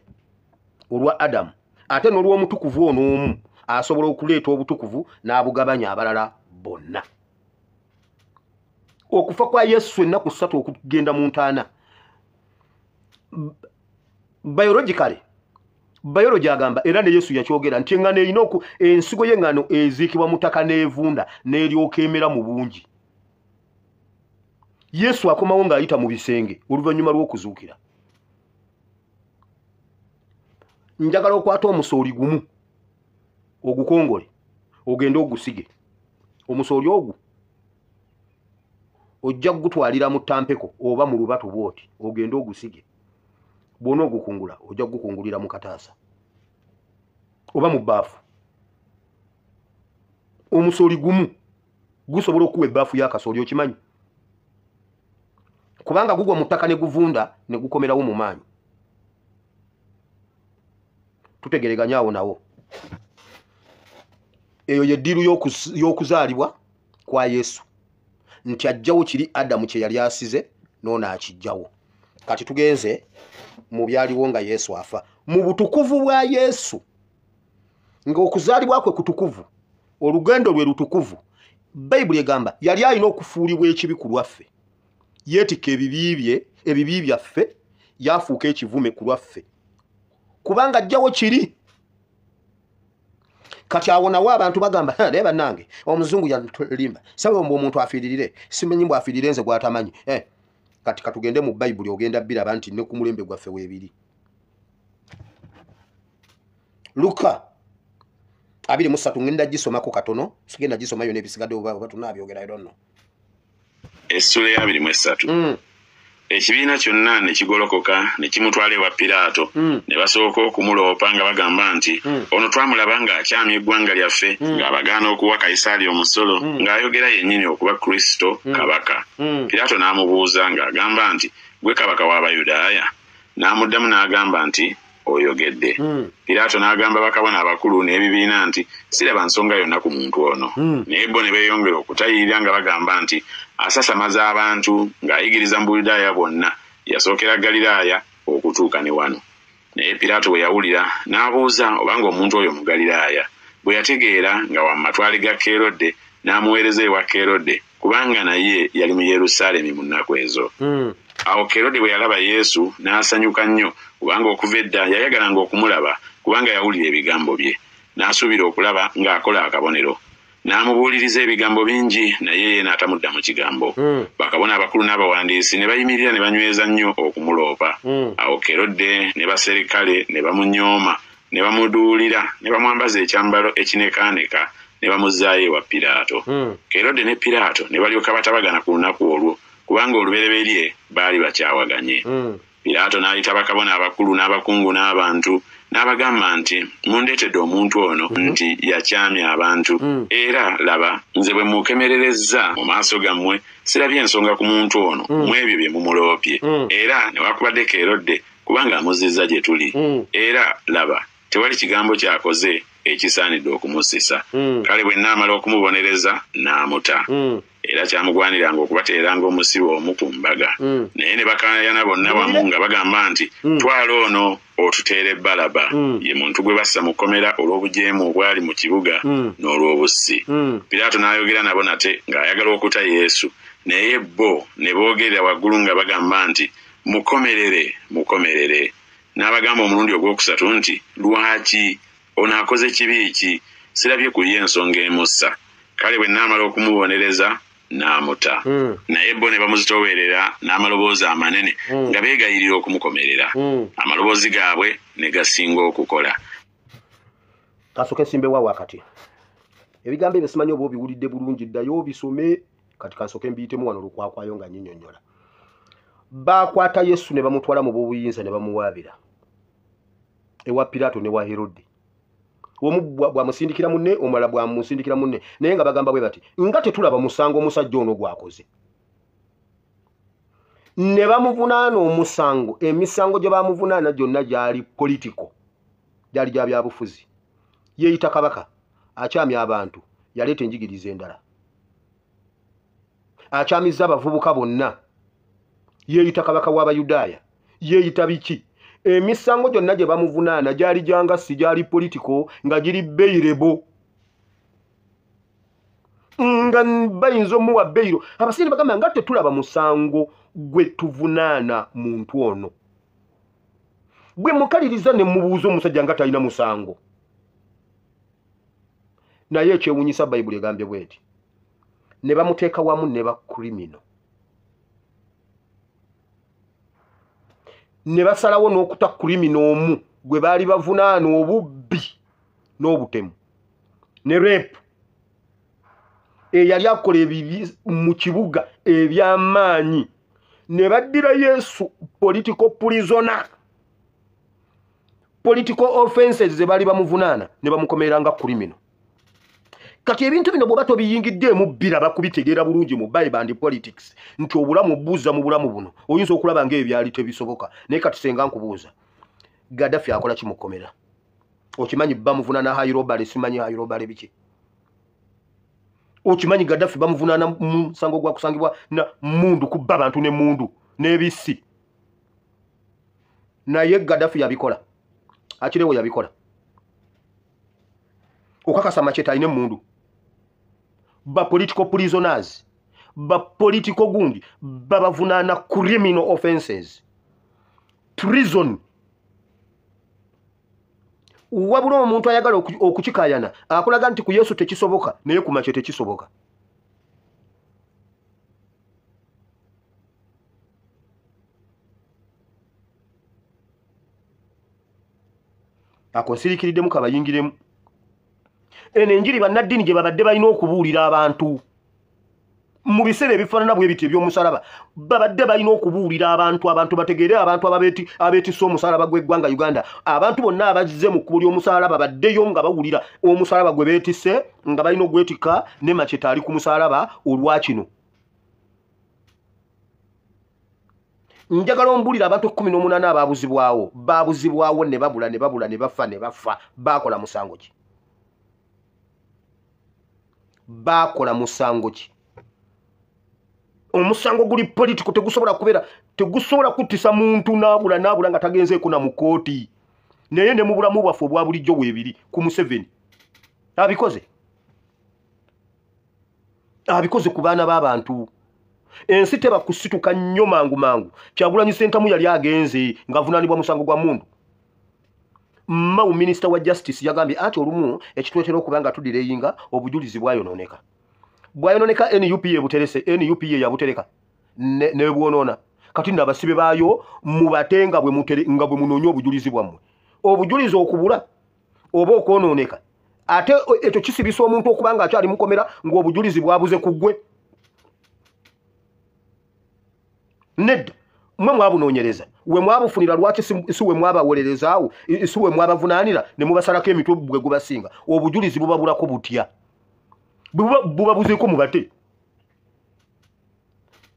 olwa Adamu, ate n'olw'omutukuvu ono omu asobola okuleeta obutukuvu n'abugabanya abalala bonna. Okufa kwa Yesu ennaku 3 okugenda mu ntaana, biologically, biology agamba, era ne Yesu yakyogera nti eŋŋano erina ensigo y'eŋŋano eziikibwa mu ttaka n'evunda n'eryoka emera mu bungi. Yesu akomawo ng'ayita mu bisenge oluvannyuma lw'okuzuukira. Njagala okwata omusooli gumu ogukongole ogende ogusige. Omusooli ogwo ojja kugutwalira mu ttampeko oba mu lubatu bw'oti, ogende ogusige. Bw'ona ogukungula ojja kugukungulira mu kataasa oba mu bbaafu. Omusooli gumu gusobola okuwa ebbaafu y'akasooli, okimanyi? Kubanga gugwa mu ttaka ne guvunda ne gukomerawo mu maanyi. Tutegereganya awo nawo. Eyo ye ddiiru y'okuzaalibwa kwa Yesu, nti ajjawo kiri Adamu kye yali asize n'ono akijjawo. Kati tugenze mu byaliwo nga Yesu afa. Mu butukuvu bwa Yesu, ng'okuzaalibwa kwe kutukuvu, olugendo lwe lutukuvu, Bayibuli egamba yali alina okufuulibwa ekibi ku lwaffe. Yeetikka ebibi bye, ebibi byaffe, yafuuka ekivume ku lwaffe, kubanga ajjawo kiri. Kati awo nawo abantu bagamba, naye bannange omuzungu yatulimba, sabe mbu omuntu afiiririre, simanyi mbu afiirire nze gw'atamanyi. Kati katugende mu Bayibuli, ogenda biraba nti ne ku mulembe gwaffe weebiri. Luka 23 ngenda gisomako katono, sigenda gisoma yonna ebisigadde oba tunaabyogera, I don't know. Essula ya 23. Ekibiina kyonna ne kigolokoka ne kimutwala ewa Piraato, ne basooka okumuloopa nga bagamba nti ono twamulaba ng'akyamya eggwanga lyaffe, ng'abagaana okuwa Kayisaali omusolo, ng'ayogera yennyini okuba Kristo kabaka. Piraato n'amubuuza ng'agamba nti gwe kabaka w'Abayudaaya? N'amuddamu n'agamba nti oyogedde. Piraato n'agamba bakabona abakulu n'ebibiina nti siraba nsonga yonna ku muntu ono. Naye bo ne beeyongera okutayirira nga bagamba nti asasamaza abantu ng'ayigiriza mu Buyudaaya bwonna, yasookera Ggaliraaya okutuuka ne wano. Naye Piraato bwe yawulira n'abuuza obanga omuntu oyo Mugaliraaya. Bwe yategeera nga wa matwale ga Kerode, n'amuweereza ewa Kerode, kubanga naye yali mu Yerusaalemi mu nnaku ezo. Awo Kerode bwe yalaba Yesu n'asanyuka nnyo, kubanga okuva edda yayagalanga okumulaba, kubanga yawulira ebigambo bye. N'asuubira okulaba ng'akola akabonero. N'amubuuliriza ebigambo bingi, naye ye n'atamudda mu kigambo. Bakabona abakulu n'abawandiisi ne bayimirira ne banyweza nnyo okumuloopa. Awo Kerode ne baserikale ne bamunyooma, ne bamuduulira, ne bamwambaza ekyambalo ekinekaaneka, ne bamuzzaayo ewa Piraato. Kerode ne Piraato ne balyoka batabagana ku lunaku olwo, kubanga olubereberye baali bakyawaganye. Piraato n'ayita bakabona abakulu n'abakungu n'abantu, n'abagamba nti mundeetedde omuntu ono nti yakyamya abantu. Era laba, nze bwe mukemererezza mu maaso gammwe sirabye ensonga ku muntu ono mu ebyo bye mumuloopye. Era newakubadde Kerode, kubanga amuzizza gye tuli. Era laba, tewali kigambo kyakoze ekisaanidde okumusisa. Kale bwe nnaamala okumubonereza n'amuta. Era kyamugwaniranga okubateeranga omusibe omu ku mbaga. Naye ne bakaayana bonna wamu nga bagamba nti twala ono otuteere Balaba, ye muntu gwe bassa mu kkomera olw'obujeemu obwali mu kibuga n'olw'obussi. Piraato n'ayogera nabo nate ng'ayagala okuta Yesu. Naye bo ne boogerera waggulu nga bagamba nti mukomerere, mukomerere. N'abagamba omulundi ogwokusatu nti lwaki ono akoze kibi ki? Sirabye ku ye ensonga emussa. Kale bwe nnaamala okumubonereza n'amuta. Naye bo ne bamuzitoowerera n'amaloboozi amanene nga beegayirira okumukomerera. Amaloboozi gaabwe ne gasinga okukola. Kasooke nsimbe wa wakati. Ebigambo ebyo simanyi oba obiwulidde bulungi, ddayo obisome. Kati kasooke mbiyitemu wano lukwakwayo nga nnyinnyonnyola. Baakwata Yesu ne bamutwala mu b'obuyinza ne bamuwaabira ewa Piraato ne wa Herode. Omu bwamusindikira munne, omulala bwamusindikira munne, naye nga bagamba bwe bati nga tetulaba musango omusajja ono gwakoze. Ne bamuvunaana omusango, emisango gye bamuvunaana gyonna gyali political, gyali gya byabufuzi. Yeeyita kabaka, akyamya abantu, yaleeta enjigiriza endala, akyamizza abavubuka bonna, yeeyita kabaka w'Abayudaaya, yeeyita biki. Emisango gyonna gye bamuvunaana gyali gyangasi, gyali political, nga giri bailable, nga bayinza omuwa bail. Abasirikale bagamba nga tetulaba musango gwe tuvunaana muntu ono. Bwe mukaliriza ne mubuuza omusajja nga talina musango. Naye ekyewuunyisa Bayibuli egambye bw'eti, ne bamuteeka wamu ne ba criminal, ne basalawo n'okuta criminal omu gwe baali bavunaana obubbi n'obutemu ne rape, eyali akola ebibi mu kibuga eby'amaanyi. Ne baddira Yesu political prisoner, political offenses ze baali bamuvunaana, ne bamukomerera nga criminal. Kati ebintu bino bw'oba tobiyingiddeemu biraba kubitegeera bulungi mu Bible and politics, nti obulamu buuza mu bulamu buno oyinza okulaba ng'ebyali tebisoboka. Naye kati senga nkubuuza, Gaddafi akola ki mu kkomera? Okimanyi bamuvunaana high robbery, simanyi high robbery biki? Okimanyi Gaddafi bamuvunaana mu musango gwa kusangibwa na mundu, kubba abantu ne mundu n'ebisi. Naye Gaddafi yabikola, Akirewo yabikola. Okakasa Machete alina emmundu. Ba political prisoners, ba political gundi babavunaana criminal offenses, treason. Wabula omuntu ayagala okukikaayana akulaga nti ku Yesu tekisoboka, naye ku Machete tekisoboka. Ako nsiriikiriddemu kabayingiremu. Eno enjiri bannaddiini gye babadde balina okubuulira abantu mu biseera ebifaanana bwe bityo eby'omusalaba, babadde balina okubuulira abantu, abantu bategeere, abantu abeetisse omusalaba gw'eggwanga Uganda, abantu bonna abazze mu kkubo ly'omusalaba baddeyo nga bawulira omusalaba gwe beetisse, nga balina ogwetikka ne Machete ali ku musalaba olwa kino. Njagala ombuulire abantu 18 abaabuzibwawo, baabuzibwawo ne babula ne babula ne bafa ne bafa, baakola musango ki? Baakola musango ki? Omusango guli political, tegusobola kubeera, tegusobola kuttisa muntu n'abula n'abula nga tagenzeeko na mu kkooti. Naye ne mu bulamu bwaffe obwa bulijjo weebiri ku Museveni. Abikoze. Abikoze ku baana b'abantu. Ensi teba kusituka nnyo mangu mangu. Kyagulanyi Ssentamu yali agenze ng'avunaanibwa musango gwa mundu. Mao Minisita wa Justice yagambye ati olumu ekituleetera okuba nga tudireyinga obujulizi bwayonooneka. Bwayonooneka NUP ebuterese, NUP yabutereka ne bwonoona. Kati nno abasibe baayo mubate nga bwe munoonya obujulizi bwammwe. Obujulizi okubula oba okwonooneka, ate ekyo kisibisa omuntu okuba nga akyali mukomera ng'obujulizi bwabuze ku ggwe. Nedda, mmwe mwabunoonyereza, we mwabufunira lwaki si we mwabawolerezaawo, si we mwabavunaanira ne mubasalako emitwe bwe gubasinga. Obujulizi bubabulako butya? Bubabuzeeko mubate.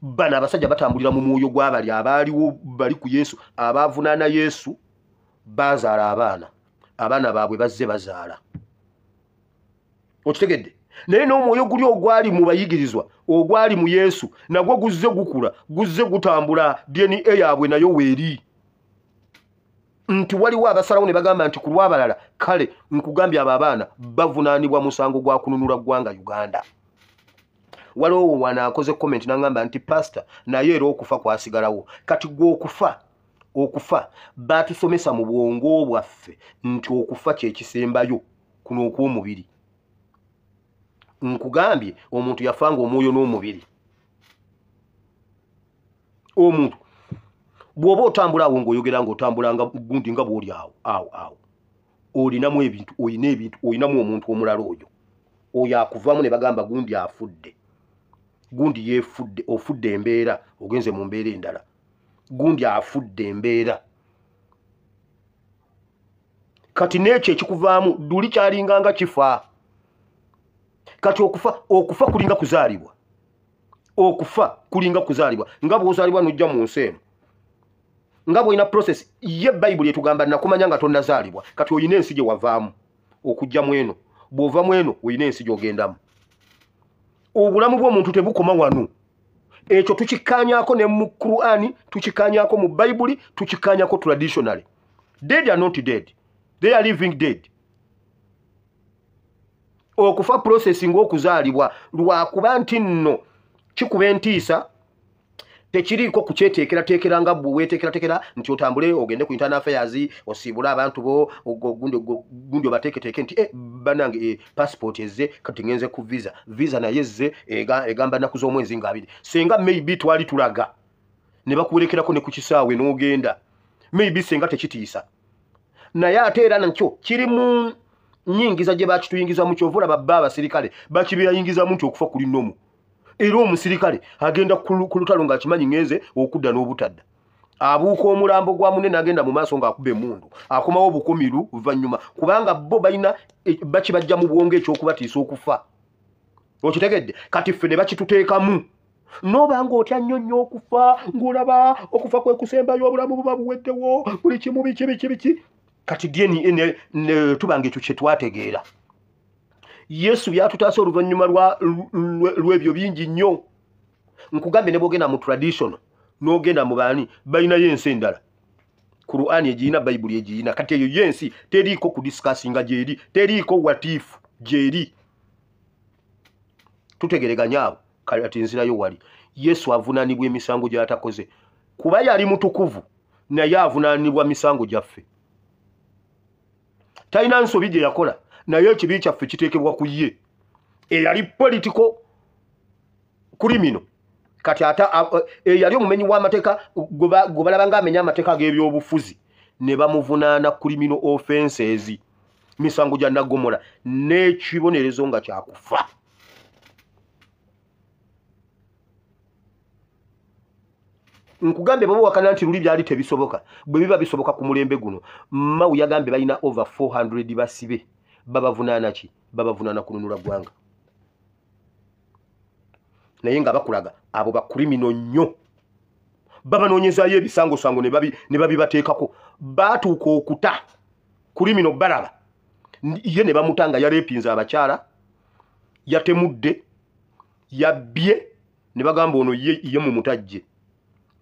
Bano abasajja batambulira mu mwoyo gw'abali abaaliwo bali ku Yesu, abaavunaana Yesu baazaala abaana, abaana baabwe bazze bazaala. Okitegedde? Naye n'omwoyo guli ogwali mu bayigirizwa, ogwali mu Yesu, nagwo guzze gukula, guzze gutambula, DNA yaabwe nayo weeri. Nti waliwo abasalawo ne bagamba nti ku lw'abalala, kale nkugambye abo abaana bavunaanibwa musango gwa kununula ggwanga Uganda. Waliwo wano akoze comment n'angamba nti pastor naye era okufa kwasigalawo. Kati gwe okufa, okufa baatusomesa mu bwongo bwaffe nti okufa kye kisembayo kuno okw'omubiri. Nkugambye omuntu yafanga omwoyo n'omubiri. Omuntu bw'oba otambula awo ng'oyogera ng'otambula nga gundi nga bw'oli awo awo awo, olinamu ebintu, olina ebintu, olinamu omuntu omulala oyo, oyo akuvaamu ne bagamba gundi afudde, gundi yeefudde, ofudde embeera, ogenze mu mbeera endala, gundi afudde embeera. Kati n'ekyo ekikuvaamu duli kyalinga nga kifa. Kati okufa, okufa kulinga kuzaalibwa. Okufa kulinga kuzaalibwa. Nga bw'ozaalibwa n'ojja mu nsi eno, nga bw'olina process ye Bayibuli etugamba nakumanya nga tonnazaalibwa. Kati olina ensi gye wavaamu okujja mu eno, bw'ova mu eno olina ensi gy'ogendamu. Obulamu bw'omuntu tebukoma wano. Ekyo tukikkaanyaako ne mu Qur'ani, tukikkaanyaako mu Bayibuli, tukikkaanyaako traditionally. Dead are not dead, they are living dead. Okufa process ng'okuzaalibwa, lwakuba nti nno kikuba entiisa, tekiriiko kukyeteekerateekera nga bwe weeteekerateekera nti otambule ogende ku internal affairs osiibule abantu bo, gundi obateeketeeke nti bannange passport ezze, kati ngenze ku visa, visa naye ezze egamba nnaku z'omwezi nga 2. Singa maybe twali tulaga ne bakuwerekerako ne ku kisaawe n'ogenda, maybe singa tekitiisa. Naye ate era nakyo kiri mu nyingiza gye bakituyingiza mu kyova olaba bba abasirikale bakibayingizamu nti okufa kuli nnomu. Era omusirikale agenda ku lutalo ng'akimanyi ngenze okudda n'obutadda. Abuuka omulambo gwa munne n'agenda mu maaso ng'akuba emmundu, akomawo obukomiru luvannyuma, kubanga bo balina bakibajja mu bwongo eky'okubatiisa okufa. Okitegedde? Kati ffe ne bakituteekamu. N'oba ng'otya nnyo nnyo okufa, ng'olaba okufa kwe kusembayo, obulamu buba buweddewo, buli kimu biki biki biki. Kati DNA ne tubanga ekyo kye twategeera. Yesu byatutaasa oluvannyuma lw'ebyo bingi nnyo. Nkugambye ne bw'ogenda mu traditional, n'ogenda mu baani, balinayo ensi endala. Qur'ani egiyina, Bayibuli egiyina. Kati eyo y'ensi teriiko kudiscussinga gy'eri, teriiko watiifu gy'eri. Tutegereganya abo. Kati nzirayo wali. Yesu avunaanibwa emisango gy'atakoze. Kuba yali mutukuvu, naye avunaanibwa misango gyaffe. Talina nsobi gye yakola, naye ekibi kyaffe kiteekebwa ku ye. Eyali political criminal. Kati ate eyali omumenyi w'amateeka gwe balaba ng'amenya amateeka ag'ebyobufuzi, Ne bamuvunaana criminal offenses, misango gya naggomola n'ekibonerezo nga kyakufa. Nkugambye baba wakana nti luli byali tebisoboka, bwe biba bisoboka ku mulembe guno. Mao yagambye balina over 400 basibe, babavunaana ki? Babavunaana kununula ggwanga. Naye nga bakulaga abo bakulimino nnyo, babanoonyezaayo ebisangosango ne babibateekako. Baatuuka okuta kulimino balaba ye ne bamuta nga yareepinze abakyala, yatemudde, yabbye, ne bagamba ono ye mumutajje,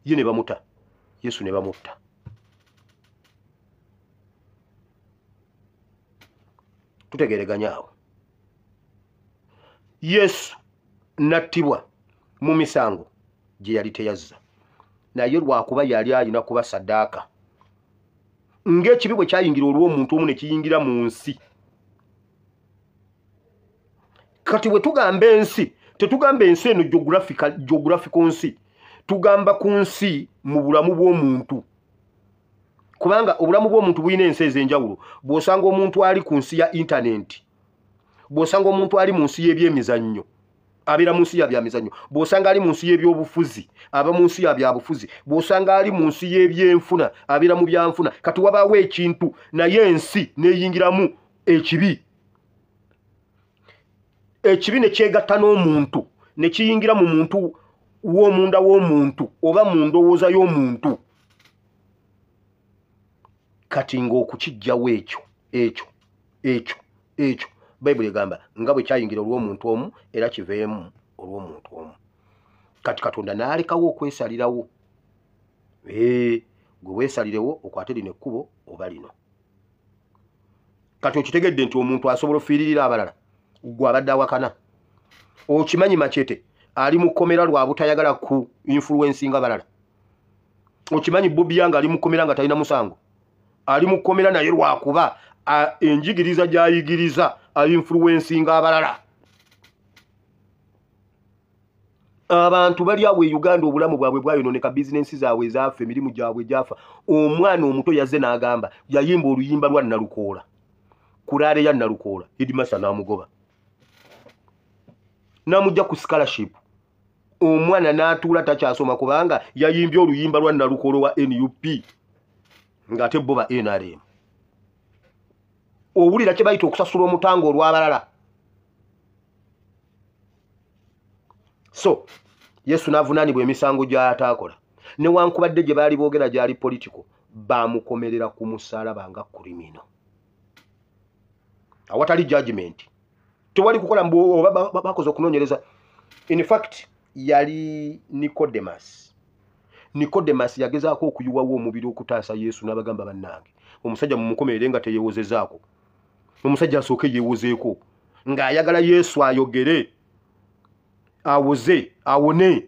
ye ne bamuta. Yesu ne bamutta. Tutegereganya awo. Yesu nattibwa mu misango gye yali teyazza, naye lwakuba yali alina kuba saddaaka. Ng'ekibi bwe kyayingira olw'omuntu omu ne kiyingira mu nsi. Kati bwe tugamba ensi, tetugamba ensi eno geographical nsi, tugamba ku nsi mu bulamu bw'omuntu, kubanga obulamu bw'omuntu bulina ensi ez'enjawulo. Bw'osanga omuntu ali ku nsi ya intaneti, bw'osanga omuntu ali mu nsi y'ebyemizannyo, abeera mu nsi ya byamizannyo. Bw'osanga ali mu nsi y'ebyobufuzi, aba mu nsi ya byabufuzi. Bw'osanga ali mu nsi y'ebyenfuna, abeera mu byanfuna. Kati wabaawo ekintu naye ensi n'eyingiramu ekibi, ekibi ne kyegatta n'omuntu, ne kiyingira mu muntu w'omunda w'omuntu oba mu ndowooza y'omuntu. Kati ng'okukiggyawo ekyo ekyo ekyo ekyo, Bayibuli egamba nga bwe kyayingira olw'omuntu omu era kiveemu olw'omuntu omu. Kati Katonda n'alekawo okwesalirawo. Gwe weesalirewo okwate lino ekkubo oba lino. Kati okitegedde nti omuntu asobola ofiiririra abalala, gwe abadde awakana. Okimanyi Machete ali mu kkomera lwa butayagala ku influencinga balala. Okimanyi Bobi Young ali mu kkomera nga talina musango, ali mu kkomera naye lwakuba enjigiriza gy'ayigiriza influencinga abalala. Abantu bali awo e Uganda obulamu bwabwe bwayononeka, bizinensi zaabwe zaafa, emirimu gyabwe gyafa. Omwana omuto yazze n'agamba yayimba oluyimba lwa Nalukoola, kulaale ya Nalukoola, headmaster n'amugoba n'amugja ku scholarship. Omwana n'atuula takyasoma kubanga yayimbye oluyimba lwa Nalukoola wa NUP ng'ate bo ba NRM. Owulira kye bayita okusasula omutango olw'abalala. So Yesu n'avunaanibwa emisango gy'ataakola, newankubadde gye baali boogera gyali political, baamukomerera ku musaalaba nga criminal, awatali judgment. Tewali kukola oba bakoze okunoonyereza. In fact yali Nicodemus. Nicodemus yagezaako okuyiwawo omubiri okutaasa Yesu n'abagamba bannange, omusajja mumukomerere nga teyeewozezaako, omusajja asooke yeewozeeko, ng'ayagala Yesu ayogere awoze awone.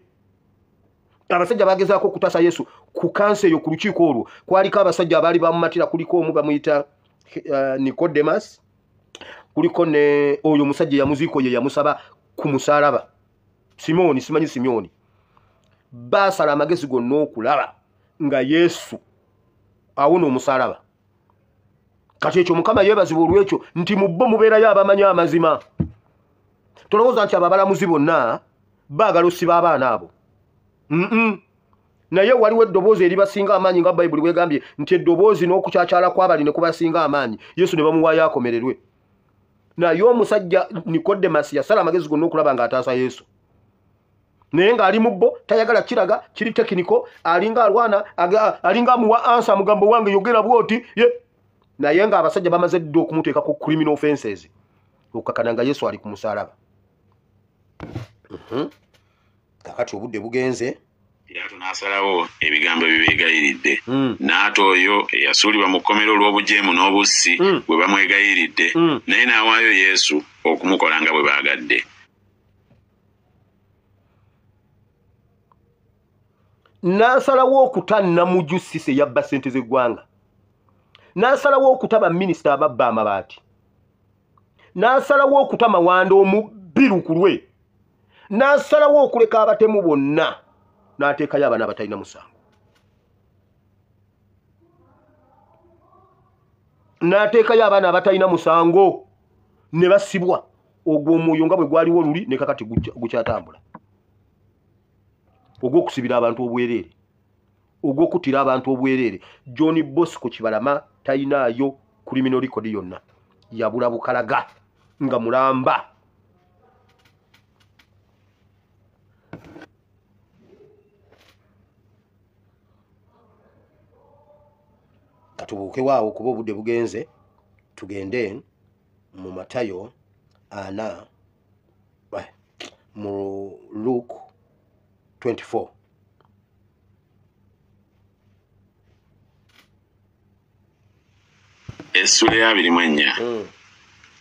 Abasajja bagezaako okutaasa Yesu ku kansa eyo. Ku lukiiko olwo kwaliko abasajja abaali bamumatira, kuliko omu bamuyita Nicodemus, kuliko ne oyo omusajja yamuziiko ye yamusaba ku musaalaba, Simooni, simanyi Simyoni. Baasala amagezi gonna okulaba nga Yesu awona omusaalaba. Kati ekyo Mukama yeebazibwa olw'ekyo nti mu bo mubeerayo abamanyi amazima. Tolowooza nti abo abalamuzi bonna baagala osiba abaana abo. Naye waliwo eddoboozi eribasinga amaanyi, nga Bayibuli bwegambye nti eddoboozi n'okukyakyala kw'abali ne kubasinga amaanyi. Yesu ne bamuwaayo akomererwe. Naye omusajja Nicodemus yasala amagezi gonna okulaba ng'ataasa Yesu, naye ng'ali mu bo tayagala kiraga kiri tekiniko, alinga alwana, alinga amuwa ansa, amugambo wange yogera bw'oti ye. Naye ng'abasajja bamaze dda okumuteekako criminal offenses, okukakana nga Yesu ali ku musaalaba. Kakati obudde bugenze. Piraato n'asalawo ebigambo bibeegayiridde. N'ata oyo eyasuulibwa mu kkomera olw'obujeemu n'obussi bwe bamwegayiridde, naye n'awaayo Yesu okumukola nga bwe baagadde. N'asalawo okuta Namuju Cissy eyabba ssente z'eggwanga, n'asalawo okuta baminisita ababba amabaati, n'asalawo okuta Mawanda omubbi lukulwe, n'asalawo okuleka abatemu bonna, n'ateekayo abaana abatalina musango. N'ateekayo abaana abatalina musango ne basibwa. Ogwo omwoyo nga bwe gwaliwo luli ne kakati gukyatambula, ogw'okusibira abantu obwereere, ogw'okuttira abantu obwereere. John Bosco Kibalama talinaayo criminal record yonna, yabula bukalaga nga mulamba. Katubuuke waawo kuba obudde bugenze, tugende mu Matayo 4, mu Luke 24. Essula ya 24.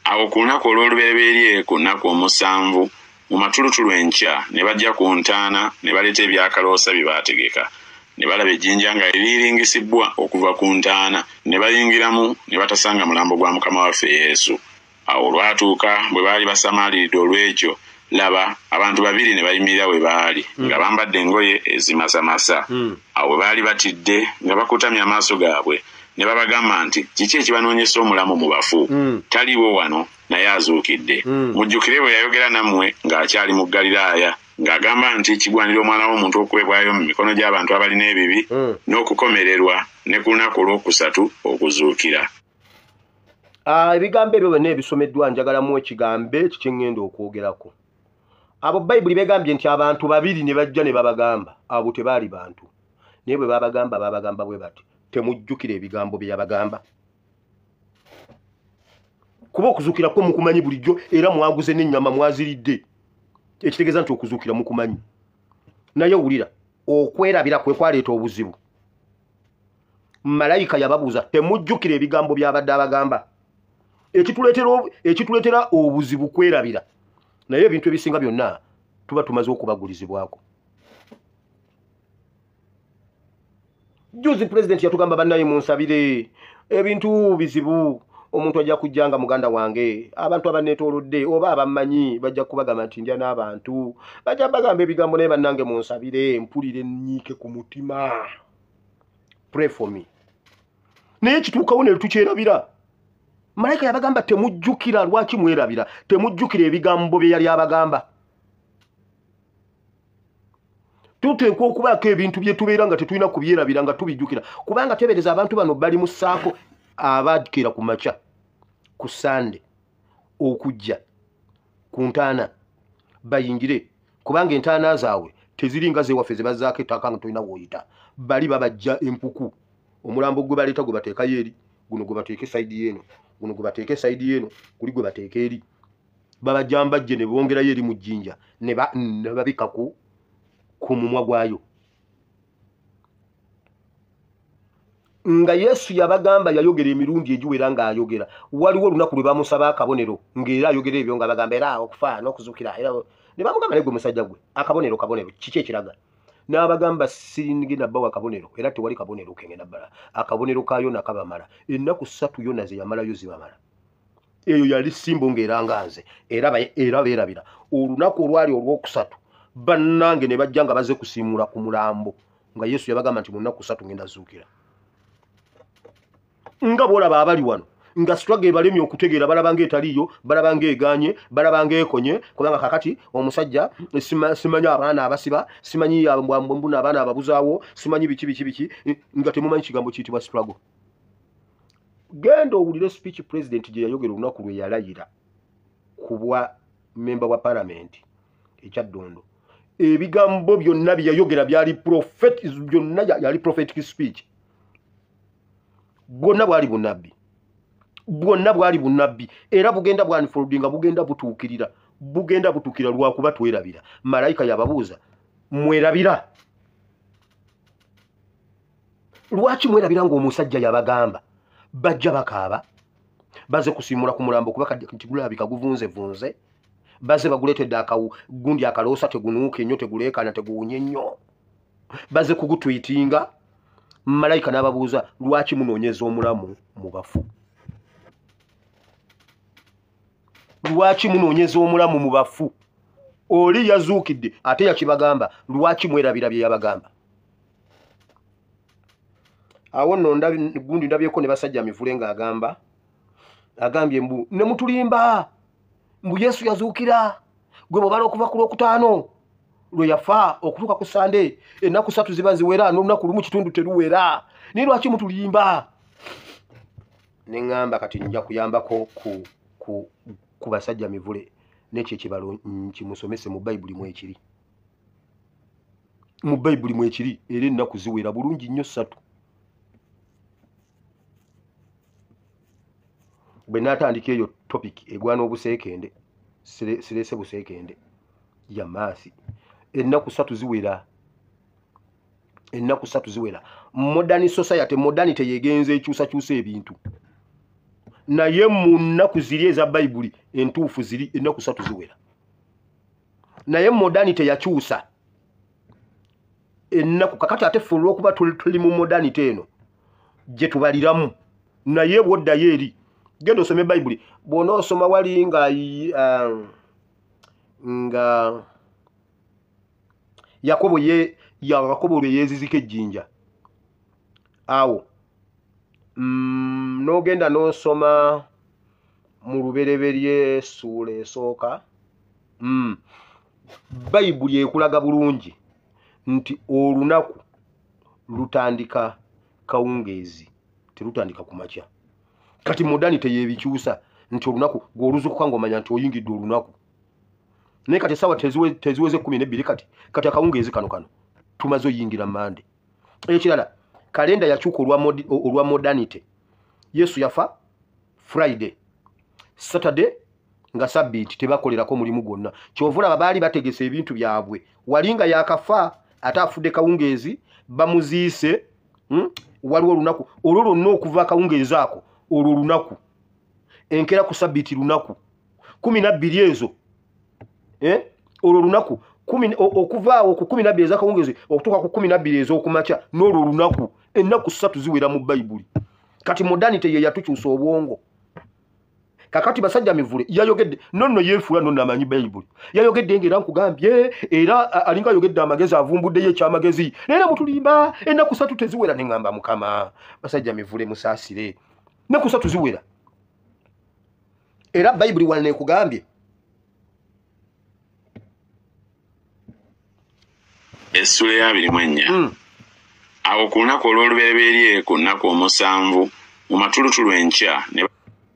Awo ku lunaku olw'olubereberye ku nnaku 7 mu matulutulu enkya ne bajja ku ntaana ne baleeta ebyakaloosa bye baategeka. Ne balaba ejjinja nga liringisibwa okuva ku ntaana, ne bayingiramu ne batasanga mulambo gwa Mukama waffe Yesu. Awo olwatuuka bwe baali basamaaliridde olw'ekyo, laba abantu babiri ne bayimirira we baali nga bambadde engoye ezimasamasa. Awo bwe baali batidde nga bakutamye amaaso gaabwe, ne babagamba nti, kiki ekibanoonyesa omulamu mu bafu? Taliiwo wano, naye azuukidde. Mujjukire bwe yayogera nammwe ng'akyali mu Ggaliraaya, ng'agamba nti kigwanira omwana w'omuntu okuweebwayo mu mikono gy'abantu abalina ebibi n'okukomererwa, ne ku lunaku olwokusatu okuzuukira. Ebigambo ebyo byonna ebisomeddwa njagalamu ekigambo ekyo kye ŋŋenda okwogerako. Abo Bayibuli begambye nti abantu babiri ne bajja ne babagamba, abo tebaali bantu. Naye bwe babagamba, babagamba bwe bati, temujjukira ebigambo bye yabagamba. Kuba okuzuukira kwo mukumanyi bulijjo, era mwaguze n'ennyama mwaziridde. Ekitegeeza nti okuzuukira mukumanyi. Naye wulira, okwerabira kwe kwaleeta obuzibu. Malayika yababuuza, temujjukira ebigambo by'abadde abagamba. Ekituleetera obuzibu kwerabira. Naye ebintu ebisinga byonna tuba tumaze okubagulizibwako. Juzi pulezidenti yatugamba, bannaye munsabire, ebintu bizibu, omuntu ajja kujja nga muganda wange, abantu abanneetoolodde oba abammanyi bajja kubagamba nti ndya n'abantu, bajja bagamba ebigambo, naye bannange munsabire, mpulire nnyiike ku mutima, pray for me. Naye kituukawo ne tukyerabira. Malayika yabagamba temujjukira. Lwaki mwerabira? Temujjukira ebigambo bye yali abagamba. Tuteekwa okubaako ebintu bye tubeera nga tetulina kubyerabira, nga tubijjukira, kubanga teebereza abantu bano bali mu ssaako abakeera ku makya ku Sande okujja ku ntaana bayingire, kubanga entaana zaabwe teziringa zewaffe ze bazzaako ettaka nga tolina w'oyita. Bali babajja empuku, omulambo gwe baleeta gwe bateekayo eri, guno gwe bateeka esayidi eno, guno gwe bateeka esayidi eno, guli gwe bateeka eri. Babajja mbajje ne bongerayo eri mu jjinja ne babikka ku mumwa gwayo. Nga Yesu yabagamba, yayogera emirundi egiwera ng'ayogera. Waliwo olunaku lwe bamusaba akabonero, ng'era ayogera ebyo nga bagamba era okufa n'okuzuukira, era ne bamugamba, naye gwe musajja gwe, akabonero kabonero kiki ekiraga? N'abagamba singenda bbawa akabonero, era tewali kabonero kengenda bbala. Akabonero ka Yona kabamala, ennaku 3 Yona ze yamalayo zibamala. Eyo yali simbo ng'era nganze, era beerabira. Olunaku olwali olwokusatu bannange ne bajja nga bazze kusiimuula ku mulambo, nga Yesu yabagamba nti mu nnaku 3 ngenda zuukira. Nga bw'olaba abali wano nga struggle ebalemye okutegeera, balaba ng'etaliiyo, balaba ng'egaanye, balaba ng'ekonye, kubanga kakati omusajja simanyi abaana abasiba, simanyi mbuna abaana ababuzaawo, simanyi biki biki biki, nga temumanyi kigambo kiyitibwa struggle. Genda owulire speech president gye yayogera olunaku lwe yalayira ku bwa memba wa palamenti ekyaddondo. Ebigambo byonna bye yayogera byali prophet, byonna yali prophetic speech. Bwonna bwali bunnabbi, bwonna bwali bunnabbi, era bugenda bwanfoldinga, bugenda butuukirira, bugenda butuukira lwakuba twerabira. Malayika yababuuza, mwerabira? Lwaki mwerabira ng'omusajja yabagamba? Bajja bakaaba, baze kusiimula ku mulambo kuba tigulabika guvunzevunze, baze baguleetedde akawu gundi akaloosa tegunuuka ennyo, teguleekaana, teguwunye nnyo, baze kugutwitinga. Malayika n'ababuuza, lwaki munoonyeza omulamu mu bafu? Lwaki munoonyeza omulamu mu bafu? Oli yazuukidde ate yakibagamba, lwaki mwerabira bye yabagamba? Awo nno gundi ndabyeko ne basajja mivule ng'agamba, agambye mbu ne mutulimba, mbu Yesu yazuukira, gwe bw'obala okuva ku Lwokutaano lwe yafa okutuuka ku Sande, ennaku 3 ziba ziwera, n'olunaku lumu kitundu teruwera, naye lwaki mutulimba? Ne ŋŋamba kati nja kuyambako ku basajja mivule n'ekyo ekibalo nkimusomese mu Bayibuli mwekiri. Mu Bayibuli mwekiri era ennaku ziwera bulungi nnyo 3. Bwe naatandika eyo topic egwana obuseekende, sireese buseekende ya maasi. Ennaku 3 ziwera. Ennaku 3 ziwera. Modern society, modernity yegenze ekyusakyusa ebintu. Naye mu nnaku ziri eza Bayibuli entuufu ziri ennaku 3 ziwera. Naye modernity yakyusa ennaku. Kakati ate ffe olw'okuba tuli mu modernity eno gye tubaliramu, naye bw'oddayo eri genda osome Bayibuli, bw'onoosoma wali nga Yakobo Yakobo lwe yeezizika ejjinja awo, n'ogenda n'osoma mu Lubereberye ssuula esooka, Bayibuli ekulaga bulungi nti olunaku lutandika kawungeezi, terutandika ku makya. Kati modernity yeebikyusa nti olunaku gw'oluzuukuka ng'omanya nti oyingidde olunaku, naye kati essaawa teziweze 12, kati akawungeezi kano tumaze oyingira Mande. Ekirala, kalenda yakyuka olwa modernity. Yesu yafa Friday, Saturday nga Sabbiiti tebakolerako mulimu gwonna. Kyova olaba baali bategese ebintu byabwe, wali nga yakafa ate afudde kawungeezi, bamuziise. Waliwo olunaku olwo lwonna okuva akawungeezi ako, olwo lunaku enkeera ku Sabbiiti lunaku 12 ezo, olwo lunaku okuva awo ku 12 ez'akawungeezi okutuuka ku 12 ez'okumakya, n'olwo lunaku. Ennaku 3 ziwera mu Bayibuli. Kati modernity ye yatukyusa obwongo. Kakati basajja mivule yayogedde nonno yeefuula nonno amanyi Bayibuli, yayogedde ng'era nkugambye, era alinga ayogedde amagezi, avumbuddeyo ekyamagezi, naye era mutulimba ennaku 3 teziwera. Ne ŋŋamba Mukama, basajja mivule musaasire, ennaku 3 ziwera. Era Bayibuli wano ekugambye Essula ya 24. Awo ku lunaku olw'olubereberye ku nnaku 7 mu matulutulu enkya ne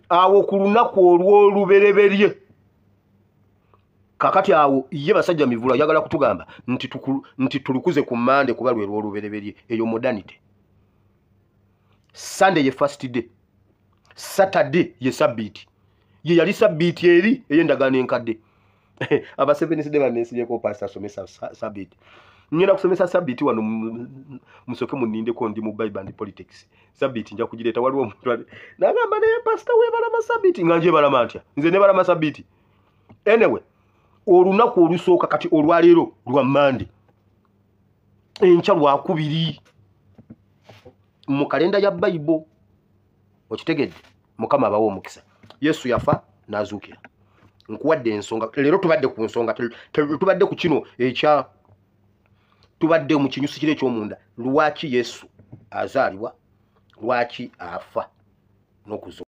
awo ku lunaku olw'olubereberye. Kakati awo ye basajja mivule ayagala kutugamba nti tulukuze ku Mande kuba lwe lw'olubereberye. Eyo modernity. Sunday ye first day, Saturday ye Sabbiiti. Ye yali Sabbiiti eri ey'endagaano enkadde. Aba Seventh Day banneesibyeko pastor asomesa Sabbiiti. Ngenda kusomesa Sabbiiti wano, musooke munnindeko, ndi mu Bible and politics. Sabbiiti nja kugireeta. Waliwo omuntu n'agamba naye pastor weebalama Sabbiiti, nga njebalama ntya nze nebalama Sabbiiti? Anyway, olunaku olusooka kati olwaleero lwa Mande, enkya lwakubiri mu kalenda ya Bayibo. Okitegedde? Mukama abawe omukisa. Yesu yafa n'azuukira. Nkuwadde ensonga leero, tubadde ku nsonga, tubadde ku kino ekya tubadde mu kinyusi kiri eky'omunda, lwaki Yesu azaalibwa, lwaki afa n'okuzuukira.